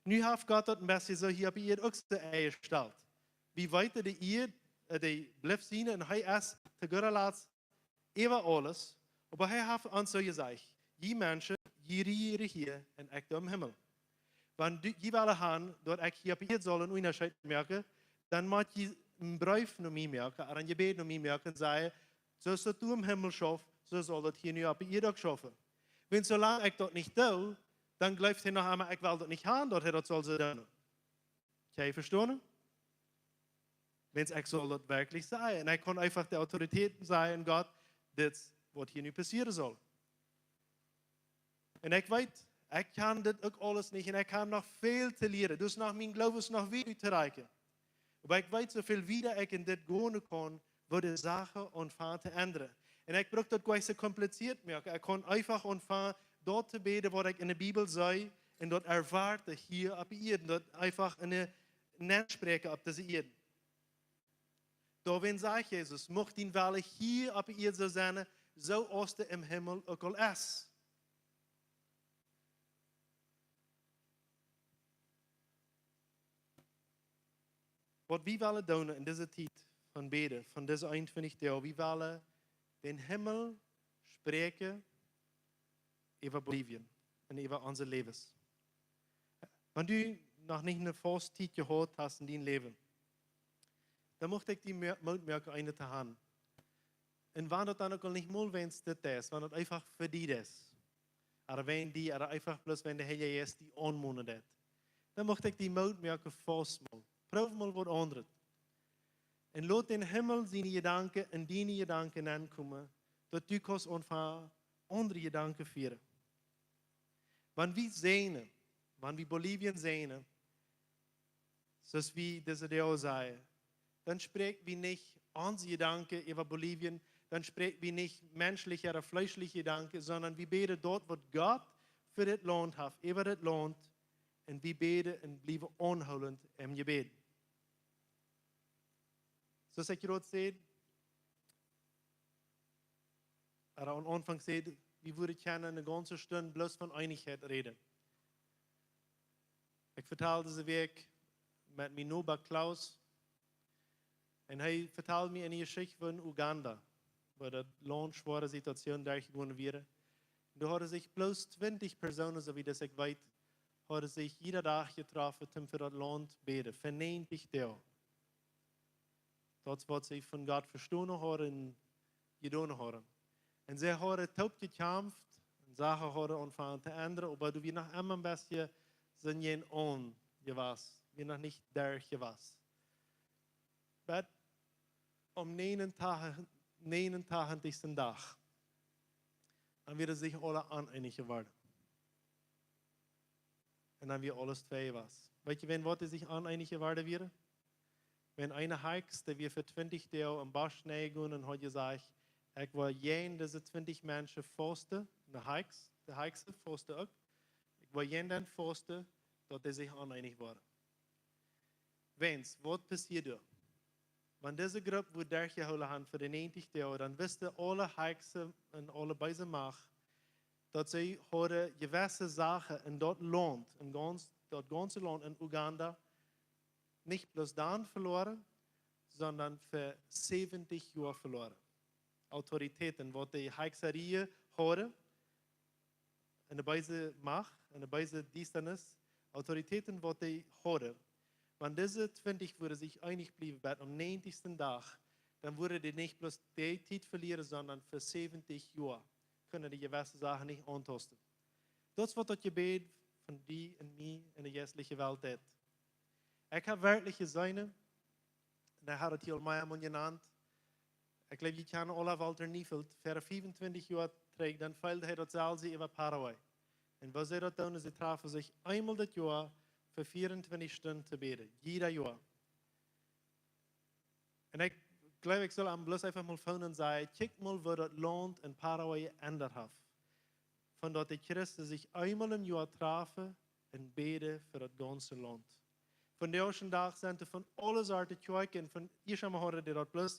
Nu haft Gott daut een bät soo hia opp de Ieed uk soo enjestalt. Wie weeten, de Ieed, äh, dee blift siene un hee es to goodda Latst äwa aules, oba hee haft ons soo jesajcht: "Jie Menschen, jie rejieren hia un ekj doa em Himmel." Wan du, jie wellen han daut ekj hia opp de Ieed saul een Unjascheet moaken, dan mott jie een Breef no mie moaken, ooda een Jebäd no mie moaken un sajen: "Soo aus daut doa em Himmel schauft, soo saul daut hia nu opp de Ieed uk schaufen." Wan soo lang ekj daut nich doo, dan jleeft hee noch emma, ekj well daut nich han, daut hee daut saul soo doonen. Kjenn jie vestonen? Wan ekj saul daut werkjlich sajen. Un ekj kaun eefach de Autoritäten sajen: "Gott, dit es waut hia nu passieren saul." Un ekj weet, ekj kaun dit uk aules nich un ekj hab noch väl to lieren. Daut es noch, mien Gloowen es noch wiet to reichen. Oba ekj weet, soo väl wieda ekj en dit gonen kaun, woaren de Sachen aunfangen to endren. Un ekj bruk daut goanich soo kompliziert moaken. Ekj kaun eefach aunfangen daut to bäden, waut ekj en de Bibel see, un daut erwoaten hia opp de Ieed, daut eefach en de, nenspräakjen opp dise Ieed. Doawäajen sajcht Jesus: "Mucht dien Wellen hia opp de Ieed soo sennen, soo aus dee em Himmel uk aul es." Waut wie wellen doonen en dise Tiet von bäden, von dise eenuntwintich Doag, wie wellen dän Himmel spräakjen äwa Bolivien un äwa onse Läwes. Wan du noch nich eene Fausttiet jehaut hast en dien Läwen, dan mucht ekj die Mo-, Moot moaken, eene to han. Un wan daut dan uk aul nich mol wäajens dit es, wan daut eefach fa die es. Ooda wäajen die, ooda eefach bloos wäajen de Heilje Jeist die aunmonen deit. Dan mucht ekj die Moot moaken, faust mol. Proow mol waut aundret. Un lot dän Himmel siene Jedanken en diene Jedanken nenkomen, daut du kaust aunfangen aundre Jedanken fieren. Wan wie säajnen, wan wie Bolivien säajnen, soo aus wie dise Doag sajen, dan spräakj wie nich onse Jedanken äwa Bolivien, dan spräakj wie nich menschelje ooda fleeschelje Jedanken, sonda wie bäden daut, waut Gott fa dit Launt haft, äwa dit Launt, un wie bäden un bliewen aunhoolent em Jebäd. Soo aus ekj jrod säd, ooda aum Aunfank säd, wie wudden kjennen eene gaunze Stund bloos von Eenichkjeit räden. Ekj vetald dise Wäakj met mien Noba Klaus. Un hee vetald mie eene Jeschicht von Uganda, wua daut Launt schwoare Situationen derchjegonen wia. Un doa hauden sikj bloos twintich Persoonen, soo wiet aus ekj weet, hauden sikj jieda Dach jetroffen, om fa daut Launt bäden, fa näajentich Doag. Daut es waut see von Gott vestonen hauden un jedonen hauden. Un see hauden toop jekjamft un Sachen hauden aunjefongen to endren, oba doa wia noch emma een bät sien Jeist aun jewast, wia noch nich derch jewast. Bat aum näajenuntachtichsten Dach, dan wieren sikj aule oneenich jeworden. Un dan wia aules twei jewast. Weet jie, wäajen waut dee sikj oneenich jeworden wieren? Wäajen eene Heks, dee wia fa twintich Doag em Bosch nenjegonen un haud jesajcht: "Ekj woa jäajen dise twintich Menschen fausten." Eene Heks, de Heksen fausten uk. "Ekj woa jäajen dee fausten, daut dee sikj oneenich woaren." Wäajen, waut passieed doa? Wan dise Grupp wudd derchjehoolen haben fa de näajentich Doag, dan wisten aule Heksen un aule beese Macht, daut see hauden jewesse Sachen en daut Launt, en gaunz, daut gaunze Launt en Uganda, nich bloos dan veloaren, sonda fa säwentich Joa veloaren. Autoritäten, waut de Hexerien hauden, en de beese Macht, en de beese Diestanis, Autoritäten, waut dee hauden. Wan dise twintich wudden sikj eenich bliewen bat aum näajentichsten Dach, dan wudden dee nich bloos dee Tiet velieren, sonda fa säwentich Joa kjennen dee jewesse Sachen nich auntausten. Daut es waut daut Jebäd von die un mie en de jeistliche Welt deit. Ekj hab werkjlich jeseenen, un hee haud et hia aul mea mol jenant, ekj jleew, jie kjanen aula Walter Neufeld, ver fiefuntwintich Joa trigj, dan feeld hee daut selwje äwa Paraguay. Un waut see daut doonen, see trafen sikj eemol daut Joa fa vieauntwintich Stunden to bäden, jieda Joa. Un ekj jleew, ekj saul am bloos eefach mol phoonen un sajen: Kjikj mol, woo daut Launt en Paraguay jeendat haft. Von daut de Christen sikj eemol em Joa trafen un bäden fa daut gaunze Launt. Vondoag dän Dach sent doa von aule Sorten Kjoakjen, von ieescht emol hauden dee daut bloos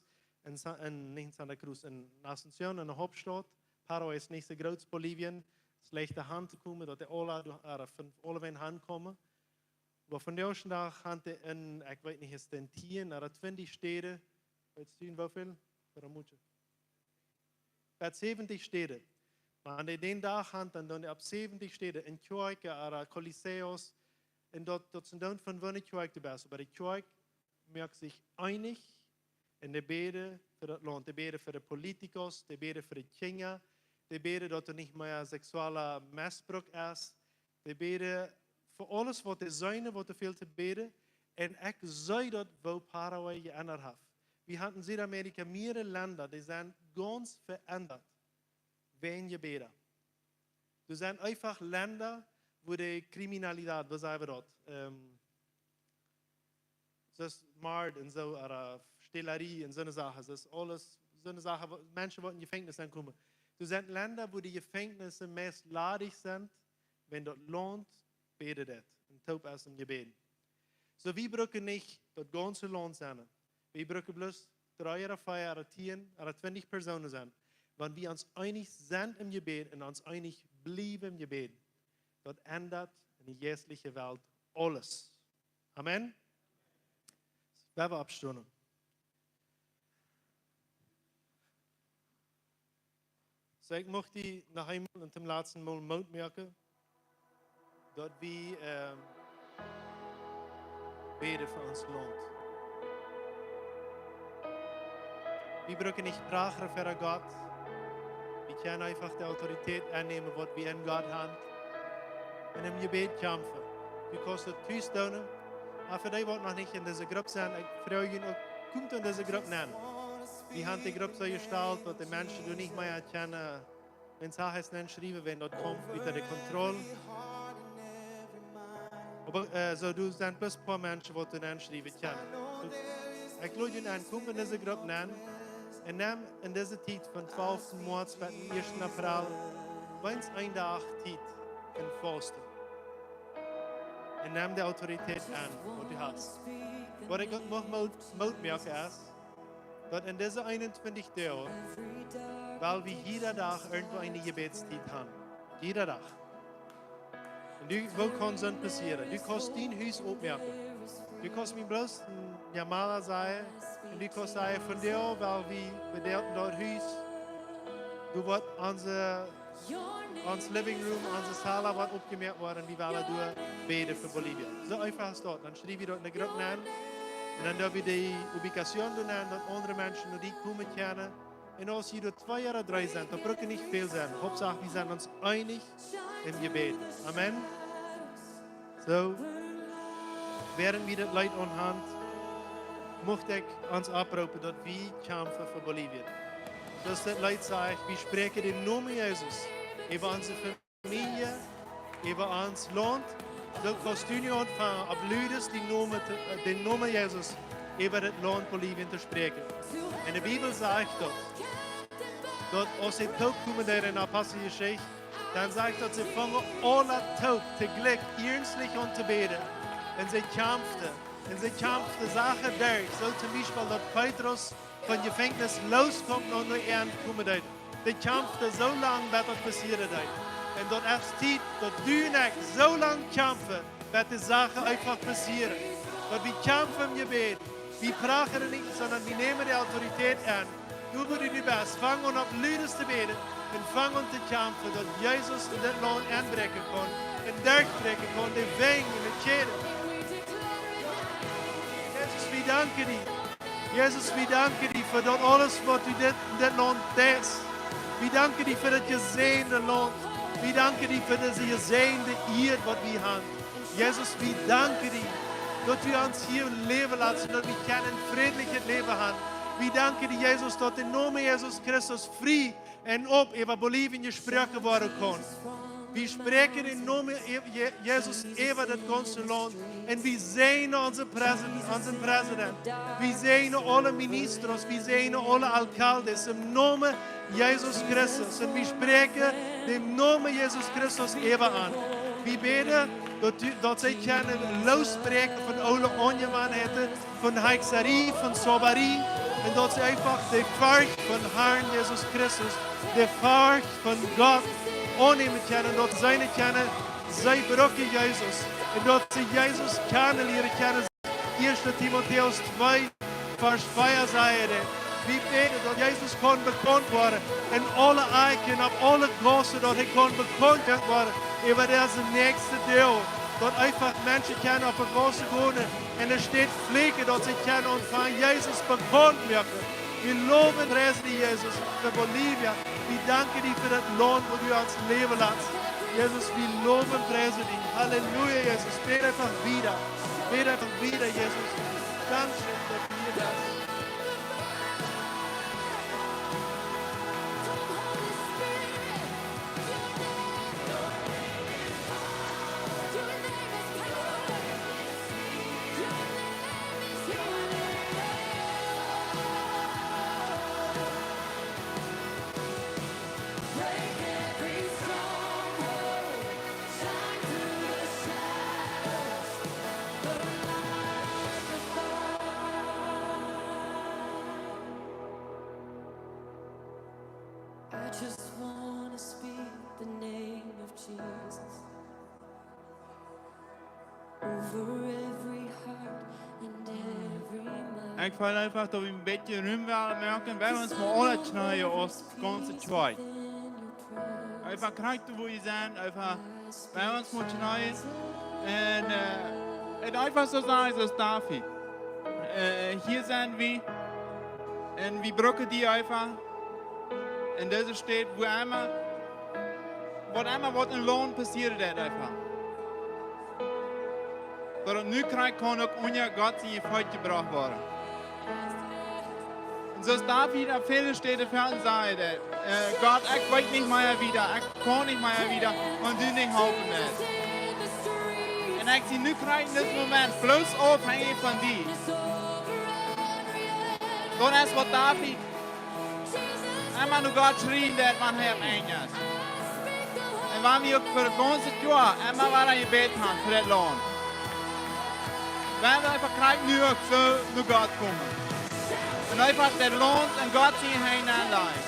en, Sa- en, nich en Santa Cruz, en Asunción, en de Hauptstaut. Paraguay es nich soo groot, Bolivien, es leicht doahan to komen, daut dee aula, doa, äh, von aulewäajen hankomen. Oba vondoag dän Dach haben dee en, ekj weet nich, es daut en tieen ooda twintich Städen, weetst du, en woo väl? Ooda mucho? Bat säwentich Städen. Oba aun dee dän Dach haben, dan doonen dee opp säwentich Städen, en Kjoakjen ooda Coliseos, un daut, daut sent dan von woone Kjoakj du best. Oba de Kjoakj moakt sikj eenich un dee bäden fa daut Launt, dee bäden fa de Politikos, dee bäden fa de Kjinja, dee bäden, daut doa nich mea seksueller Missbruck es, dee bäden fa aules, waut dee seenen, waut doa fält to bäden. Un ekj see daut, woo Paraguay jeendat haft. Wie haben en Südamerika mearere Lenda, dee sent gaunz veendat wäajen Jebäd. Doa sent eefach Lenda, wua de Kriminalität, woo saj wie daut? Ähm, soo aus Mord un soo, ooda Stälerie un soone Sachen. Soo aus aules, soone Sachen, wua Menschen woaren en Jefenkjnis aunkomen. Doa sent Lenda, wua de Jefenkjnisse meist ladich sent, wan daut Launt bäden deit un toop es em Jebäd. Soo, wie brucken nich daut gaunze Launt sennen. Wie brucken bloos dree ooda vea ooda tieen ooda twintich Persoonen sennen. Wan wie ons eenich sent em Jebäd un ons eenich bliewen em Jebäd, daut endat en de jeistliche Welt aules. Amen. Lot ons oppstonen. Soo, ekj mucht die noch eemol un toom latsten Mol Moot moaken, daut wie, ähm, bäden fa ons Launt. Wie brucken nich prachren ver Gott. Wie kjennen eefach de Autorität aunnämen, waut wie en Gott haben. Un em Jebäd kjamfen. Du kaust daut tus doonen. Oba fa dee, waut noch nich en dise Grupp sent, ekj froag junt uk, komt en dise Grupp nenn. Wie haben de Grupp soo jestalt, daut de Menschen doa nich mea kjennen, wan see es nenschriewen, wan daut kjemt unja de Kontroll. Oba, äh, soo, doa sent bloos poa Menschen, waut doa nenschriewen kjennen. Soo, ekj lod junt en, komt en dise Grupp nenn. Un nemm en dise Tiet von twalften Moaz bat dän ieeschten April, weens een Dach Tiet un fausten. Un nemm de Autorität aun, waut du hast. Waut ekj uk noch Moot, Moot moaken es, daut en dise eenuntwintich Doag, well wie jieda Dach irjentwoo eene Jebädstiet haben. Jieda Dach. Un du, woo kaun soont passieren? Du kaust dien Hus oppmoaken. Du kaust mie bloos en llamada sajen. Un du kaust sajen, vondoag well wie, wie deelen daut Hus. Du woascht onse, ons living room, onse sala woat oppjemoakt woaren, wie wellen doa bäden fa Bolivien. Soo eefach es daut. Dan schriew wie daut en de Grupp nenn. Un dan doo wie de Ubicación doa nenn, daut aundre Menschen no die komen kjennen. Un aus jie doa twee ooda dree sent, daut brucken nich väl sennen. Hauptsach, wie sent ons eenich em Jebäd. Amen. Soo, wäarent wie daut Leet aunhoolen, mucht ekj ons oppropen, daut wie kjamfen fa Bolivien. Soo aus daut Leet sajcht, wie spräakjen dän Nomen Jesus äwa onse Famielje, äwa ons Launt. Soo kaust du nu aunfangen, opp ludes dän Nomen to, äh, dän Nomen Jesus äwa daut Launt Bolivien to spräakjen. Un de Bibel sajcht daut, daut aus see toopkomen deeden en Aposteljeschicht, dan sajcht daut, see fungen aula toop toojlikj iernstlich aun to bäden. Un see kjamften. Un see kjamften Sachen derch. Soo toom Biespel, daut Petrus von Jefenkjnis loskjeem un no Äant komen deed. Dee kjamften soo lang, bat daut passieren deed. Un daut es Tiet, daut du un ekj soo lang kjamfen, bat de Sachen eefach passieren. Daut wie kjamfen em Jebäd. Wie prachren nich, sonda wie nämen de Autorität aun. Du, wua du best, fang aun opp ludes to bäden un fang aun to kjamfen, daut Jesus en dit Launt enbräakjen kaun un derchbräakjen kaun, de Wenj un de Kjäden. Jesus, wie danken die. Jesus, wie danken die fa daut aules, waut du dit, dit Launt deist. Wie danken die fa daut jesäajende Launt. Wie danken die fa dise jesäajende Ieed, waut wie haben. Jesus, wie danken die, daut du ons hia läwen latst un daut wie kjennen een frädlichet Läwen haben. Wie danken die, Jesus, daut de Nomen Jesus Christus frie un opp äwa Bolivien jesproaken woaren kaun. Wie spräakjen em Nomen Je-, Je-, Jesus äwa daut gaunze Launt. Un wie säajnen onsen Präsid-, onsen Präsident. Wie säajnen aule Ministros. Wie säajnen aule Alcaldes em Nomen Jesus Christus. Un wie spräakjen dän Nomen Jesus Christus äwa aun. Wie bäden, daut du, daut see kjennen loosbräakjen von aule Onjewanheiten, von Hexerei, von Zauberei, un daut see eefach de Forcht von Harn Jesus Christus, de Forcht von Gott aunnämen kjennen, daut see seenen kjennen, see brucken Jesus, un daut see Jesus kjennen lieren kjennen. Ieeschte Timotäus twee, Varsch vea sajcht et: Wie bäden, daut Jesus kaun bekaunt woaren en aule Ekjen, opp aule Gaussen, daut hee kaun bekaunt woaren äwa dise näakjste Deel, daut eefach Menschen kjennen opp de Gaussen gonen un doa steit Fläkjen, daut see kjennen aunfangen, Jesus bekaunt moaken. Wie lowen un priesen die, Jesus, fa Bolivien. Wie danken die fa daut Launt, wua du ons läwen latst. Jesus, wie lowen un priesen die. Halleluja, Jesus. Bäd eefach wieda. Bäd eefach wieda, Jesus. Dankscheen, daut du hia best. I just wanna speak the name of Jesus over every heart and every mind. Ekj well eefach, daut wie een bät Rum wellen moaken, well wie ons mau aule kjneeen aus gaunze Kjoakj. Eefach krakjt, wua wie sent, eefach well wie ons mau kjneeen. Un, äh, un eefach soo sajen, soo aus David. Äh, hia sent wie. Un wie brucken die eefach. En dise Städ, wua emma, waut emma waut em Launt passieren deit, eefach. Daut nu krakjt kaun uk unja Gott sien Volkj jebrocht woaren. Un soo aus David aun väle Städen ver ons säd, äh, Gott, ekj weet nich mea wieda, ekj kaun nich mea wieda, wan du nich halpen deist. Un ekj sie nu krakjt en dit Moment bloos aufhenjich von die. Daut es waut David emma no Gott schrieejen deed, wan hee aum Enj es. Un wan wie uk fa daut gaunze Joa emma wada jebät haben fa daut Launt, well wie eefach krakjt nu uk soo no Gott komen. Un eefach daut Launt en Gott siene Henj aunlajen.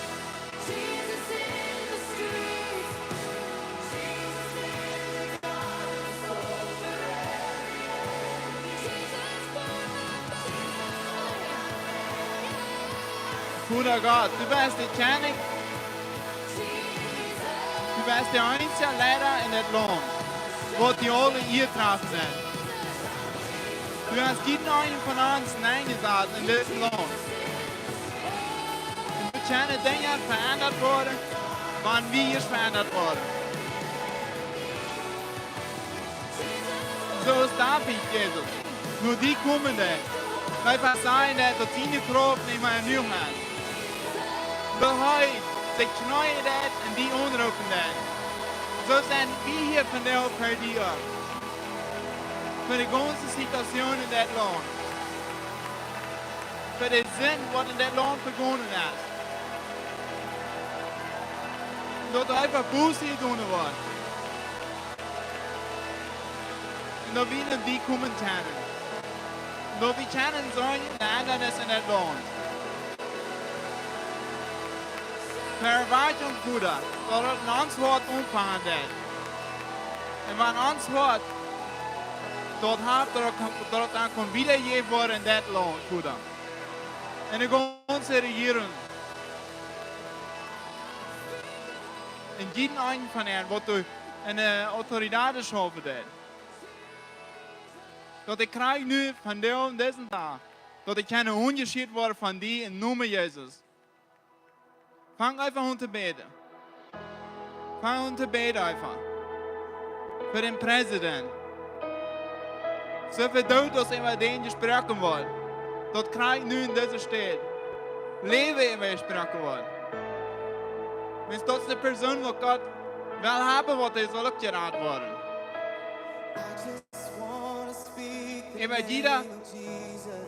Voda Gott, du best de Kjennich. Du best de eensja Leida en dit Launt, waut die aule Ea trafen deit. Du hast jieda eenen von ons nenjesat en dit Launt. Un doa kjennen Dinja veendat woaren, wan wie ieescht veendat woaren. Soo aus David, Jesus, no die komen deed, wiels hee sach, daut siene Krauft nich mea jenuach es. Daut hee sikj kjneeen deed un die aunroopen deed. Soo sent wie hia vondoag fa die uk. Fa de gaunze Situation en dit Launt. Fa de Sind, waut en dit Launt begonen es. Daut eefach Buße jedonen woat. Un daut wie no die komen kjennen. Daut wie kjennen seenen de Endanis en dit Launt. Vewacht, Voda, daut et en ons Hoat aunfangen deit. Un wan ons Hoat daut haft, daut et kaun, daut et dan kaun wiedajäwen woaren en dit Launt, Voda. En de gaunze Rejierunk. En jieda eena von an, waut doa en de Autorität schaufen deit. Daut ekj kjrieech nu vondoag, disen Dach, Daut dee kjennen unjascheet woaren von die em Nomen Jesus. Fang eefach aun to bäden. Fang aun to bäden eefach. Fa dän President. Soo väl Doot aus äwa dän jesproaken woat. Daut krakjt nu en dise Städ Läwen äwa jesproaken woat. Wiels daut es de Persoon waut Gott well haben, waut hee saul uk jerat woaren. Äwa jieda,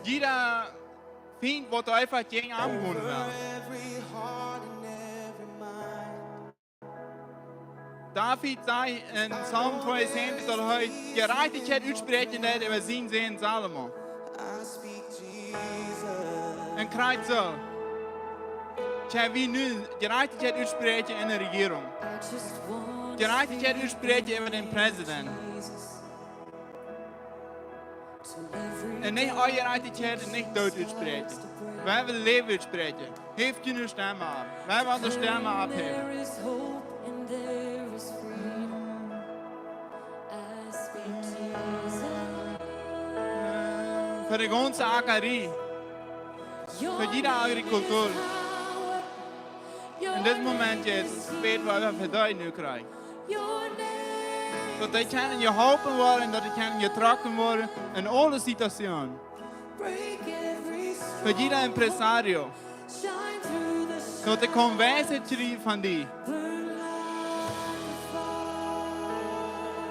jieda Fient waut eefach jäajen am gonen well. David sajcht en Psalm tweeunsiebzig, daut hee Jerajchtichkjeit utspräakjen deed äwa sienen Sän Salomo. En krakjt soo kjenn wie nu Jerajchtichkjeit utspräakjen en de Rejierunk. Jerajchtichkjeit utspräakjen äwa dän President. Un nich Onjerajchtichkjeit un nich Doot utspräakjen. Wie wellen Läwen utspräakjen. Heft june Stemm opp. Wie wellen onse Stemm opphäwen. There is hope and there is freedom. I speak Jesus. Fa de gaunze Akarie. Fa jieda Agrikultor. En dit Moment nu, bäd wie fa dee nu krakjt. Daut dee kjennen jeholpen woaren, daut dee kjennen jetrocken woaren en aule Situationen. Fa jieda empresario. Daut dee kjennen Weisheit kjrieen von die.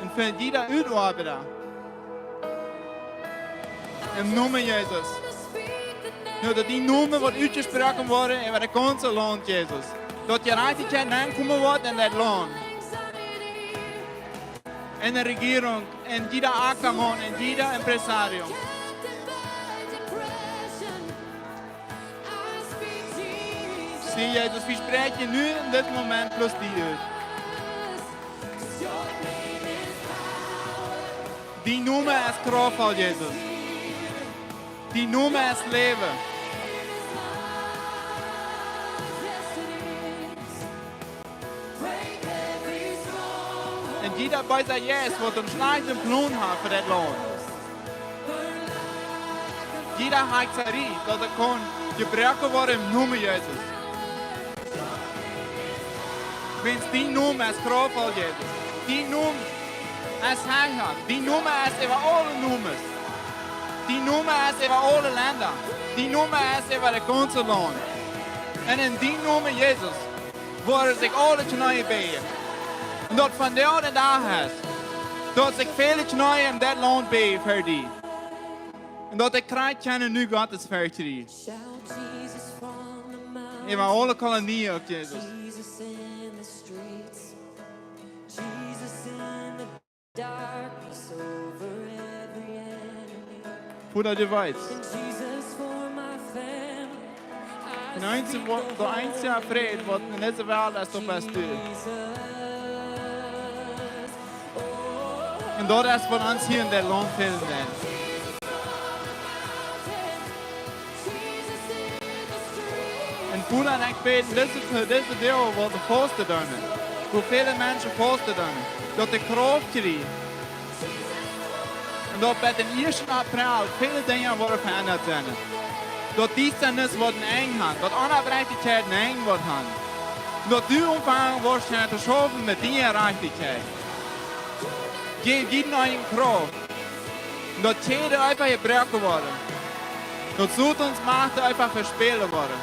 Un fa jieda Utoabeida. Em Nomen Jesus. Nu daut dien Nomen woat utjesproaken woaren äwa daut gaunze Launt, Jesus. Daut Jerajchtichkjeit nenkomen woat en daut Launt. En de Rejierunk, en jieda Akjamaun, en jieda empresario. See, Jesus, wie spräakjen nu en dit Moment bloos die ut. Dien Nomen es krauftvoll, Jesus. Dien Nomen es Läwen. Un jieda beesa Jeist waut een schlajchten Plon haft fa daut Launt. Jieda Hexerie, daut et kaun jebroaken woaren em Nomen Jesus. Wiels dien Nomen es krauftvoll, Jesus. Dien Nomen es heilach. Dien Nomen es äwa aule Nomes. Dien Nomen es äwa aule Lenda. Dien Nomen es äwa daut gaunze Launt. Un en dien Nomen, Jesus, woaren sikj aule Kjneeen bäjen. Un daut vondoag de Dach es, daut sikj väle Kjneeen en daut Launt bäjen fa die. Un daut dee krakjt kjennen nu Gott es fertig. Äwa aule Kolonien uk, Jesus. Voda, du weetst. Dee eensje, waut, dee eensje Fräd waut en dise Welt es, daut best du. Un daut es waut ons hia en dit Launt fält. Un Voda, ekj bäd fa dise, fa dise Doag waut fausten doonen. Woo väle Menschen fausten doonen. Daut dee Krauft kjrieen. Un daut bie dän ieeschten April väle Dinja woaren veendat sennen. Daut Diestanis woat een Enj haben. Daut Onjerajchtichkjeit een Enj woat haben. Un daut du aunfangen woascht to schaufen met diene Jerajchtichkjeit. Jeff jieda eenen Krauft. Un daut Kjäden eefach jebroaken woaren. Daut Sotauns Macht eefach vespält woaren.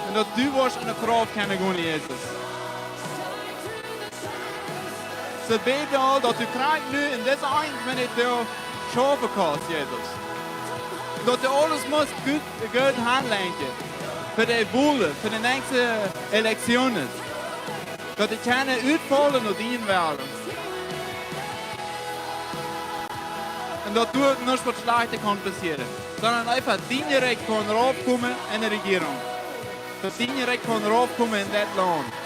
Un daut du woascht en de Krauft kjennen gonen, Jesus. Soo bäd wie aul, daut du krakjt nu en dise eenuntwintich Doag schaufen kaust, Jesus. Daut du aules motst goot, goot aunlenkjen. Fa de Wol, fa de näakjste Elekjtsionen. Daut dee kjennen utfaulen no dienen Wellen. Un daut doa nuscht waut Schlajchtet kaun passieren. Sonda eefach dien Rikj kaun raufkomen en de Rejierunk. Daut dien Rikj kaun raufkomen en dit Launt.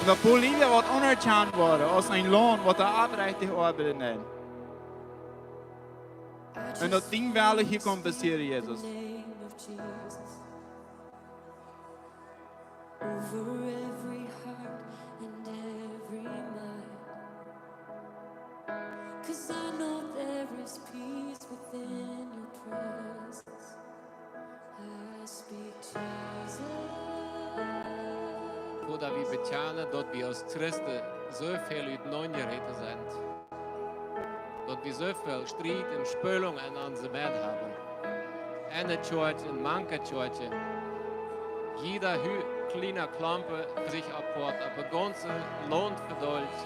Un daut Bolivia woat aunerkjant woaren aus een Launt waut doa oprechtich oabeiden deit. Un daut dien Wellen hia kaun passieren, Jesus. Over every heart and every mind. 'Cause I know there is peace kjanen, daut wie aus Christen soo väl utenaunda jeräten sent, daut wie soo väl Striet un Spölung en onse Medd haben. En de Kjoakjen, mank de Kjoakjen. Jieda Hü-, kjliena Klompen sikj apoat, opp daut gaunze Launt vedeelt.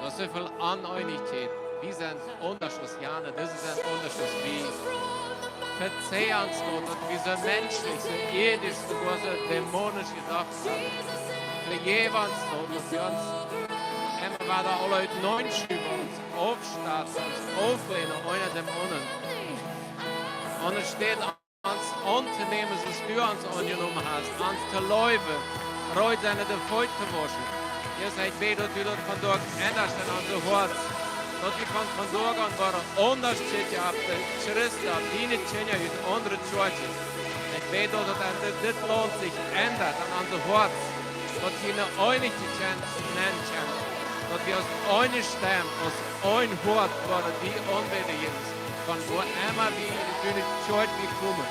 Daut es soo väl Oneenichkjeit. Wie sent aundasch aus jane, dise sent aundasch aus wie. Vezeih ons, Gott, daut wie soo menschlich, soo ieedisch, soo gaunz dämonisch jedocht haben. Vejeff ons, Gott, daut wie ons emma wada aule utenaunda schuwen, ons aufstoten, ons auflänen, eena däm aundren. Aunstaut ons auntonämen, soo aus du ons aunjenomen hast, ons to leewen, rein sennen, de Feet to wauschen. Jesus, ekj bäd, daut du daut vondoag endasch en onse Hoaten, daut wie von vondoag aun woaren aundasch kjikjen opp de Christen, opp diene Kjinja ut aundre Kjoakjen. Ekj bäd, daut daut en dit, dit Launt sikj endat en onse Hoaten, daut wie eene Eenichkjeit kjennen, kjennen, daut wie aus eene Stemm, aus een Hoat woaren die aunbäden, Jesus, von wua emma wie, du, de Kjoakj, wie komen.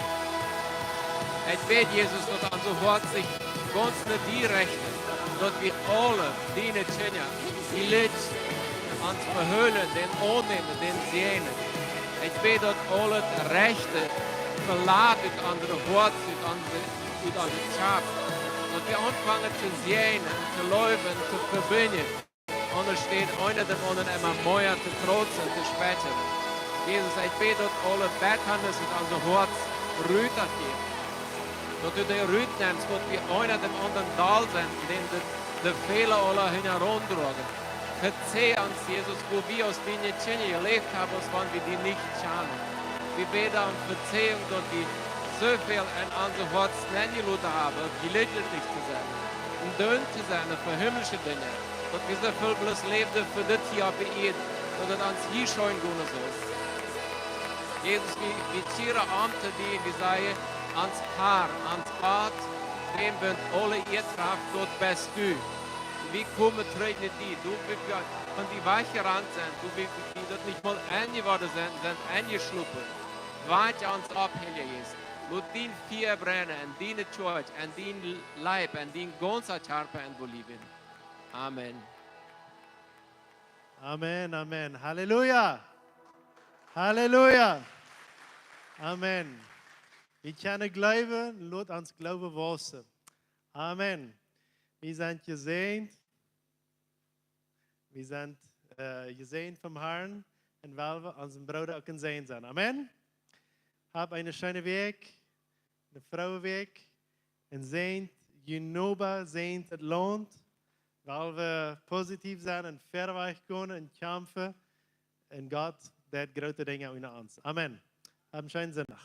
Ekj bäd, Jesus, daut onse Hoaten sikj gaunz no die rechten, daut wie aule diene Kjinja, die Lied, ons vehoolen, dän aunnämen, dän säajnen. Ekj bäd, daut aul daut rajchte Velangen ut onse Hoaten, ut onse, ut onse Kjap, daut wie aunfangen to säajnen, to leewen, to vebinjen. Aunstaut eena däm aundren emma mea to krauzen, to spetjren. Jesus, ekj bäd, daut aule Bettanis ut onse Hoaten rut jeit. Daut du dee rutnemst, daut wie eena däm aundren doll sent, dän de, de Fäla aule hinjaraun droagen. Vezeih ons, Jesus, wua wie aus diene Kjinja jeläft haben, aus wan wie die nich kjanen. Wie bäden om Vezeijunk, daut wie soo väl en onse Hoaten nenjeloten haben, jlikjlich to sennen, un doonen to sennen fa himmlische Dinja. Daut wie soo väl bloos läwden fa dit hia opp de Ieed, daut et ons hia scheen gonen saul. Jesus, wie, wie kjieren om to die, wie sajen, ons Herr, ons Gott, wäm woat aule Ea trigj, daut best du. Wie komen trigj no die, du, wie, wie von die wajchjerant sent, du, wie, wie daut nich mol enjeworden sent, sent enjeschlopen. Wajch ons opp, Herr Jesus. Lot dien Fia brennen en diene Kjoakj, en dien Leib, en dien gaunza Kjarpa en Bolivien. Amen. Amen, amen. Halleluja. Halleluja. Amen. Wie kjennen jleewen, lot ons Gloowen wausen. Amen. Wie sent jesäajent. Wie sent, äh, jesäajent vom Herrn un well wie onsen Brooda uk een Säajen sennen. Amen. Hab eene scheene Wäakj, eene frooe Wäakj, un säajent june Nobasch, säajent daut Launt, well wie positiev sennen un verwoats gonen un kjamfen un Gott deit groote Dinja unja ons. Amen. Hab eenen scheenen Sindach.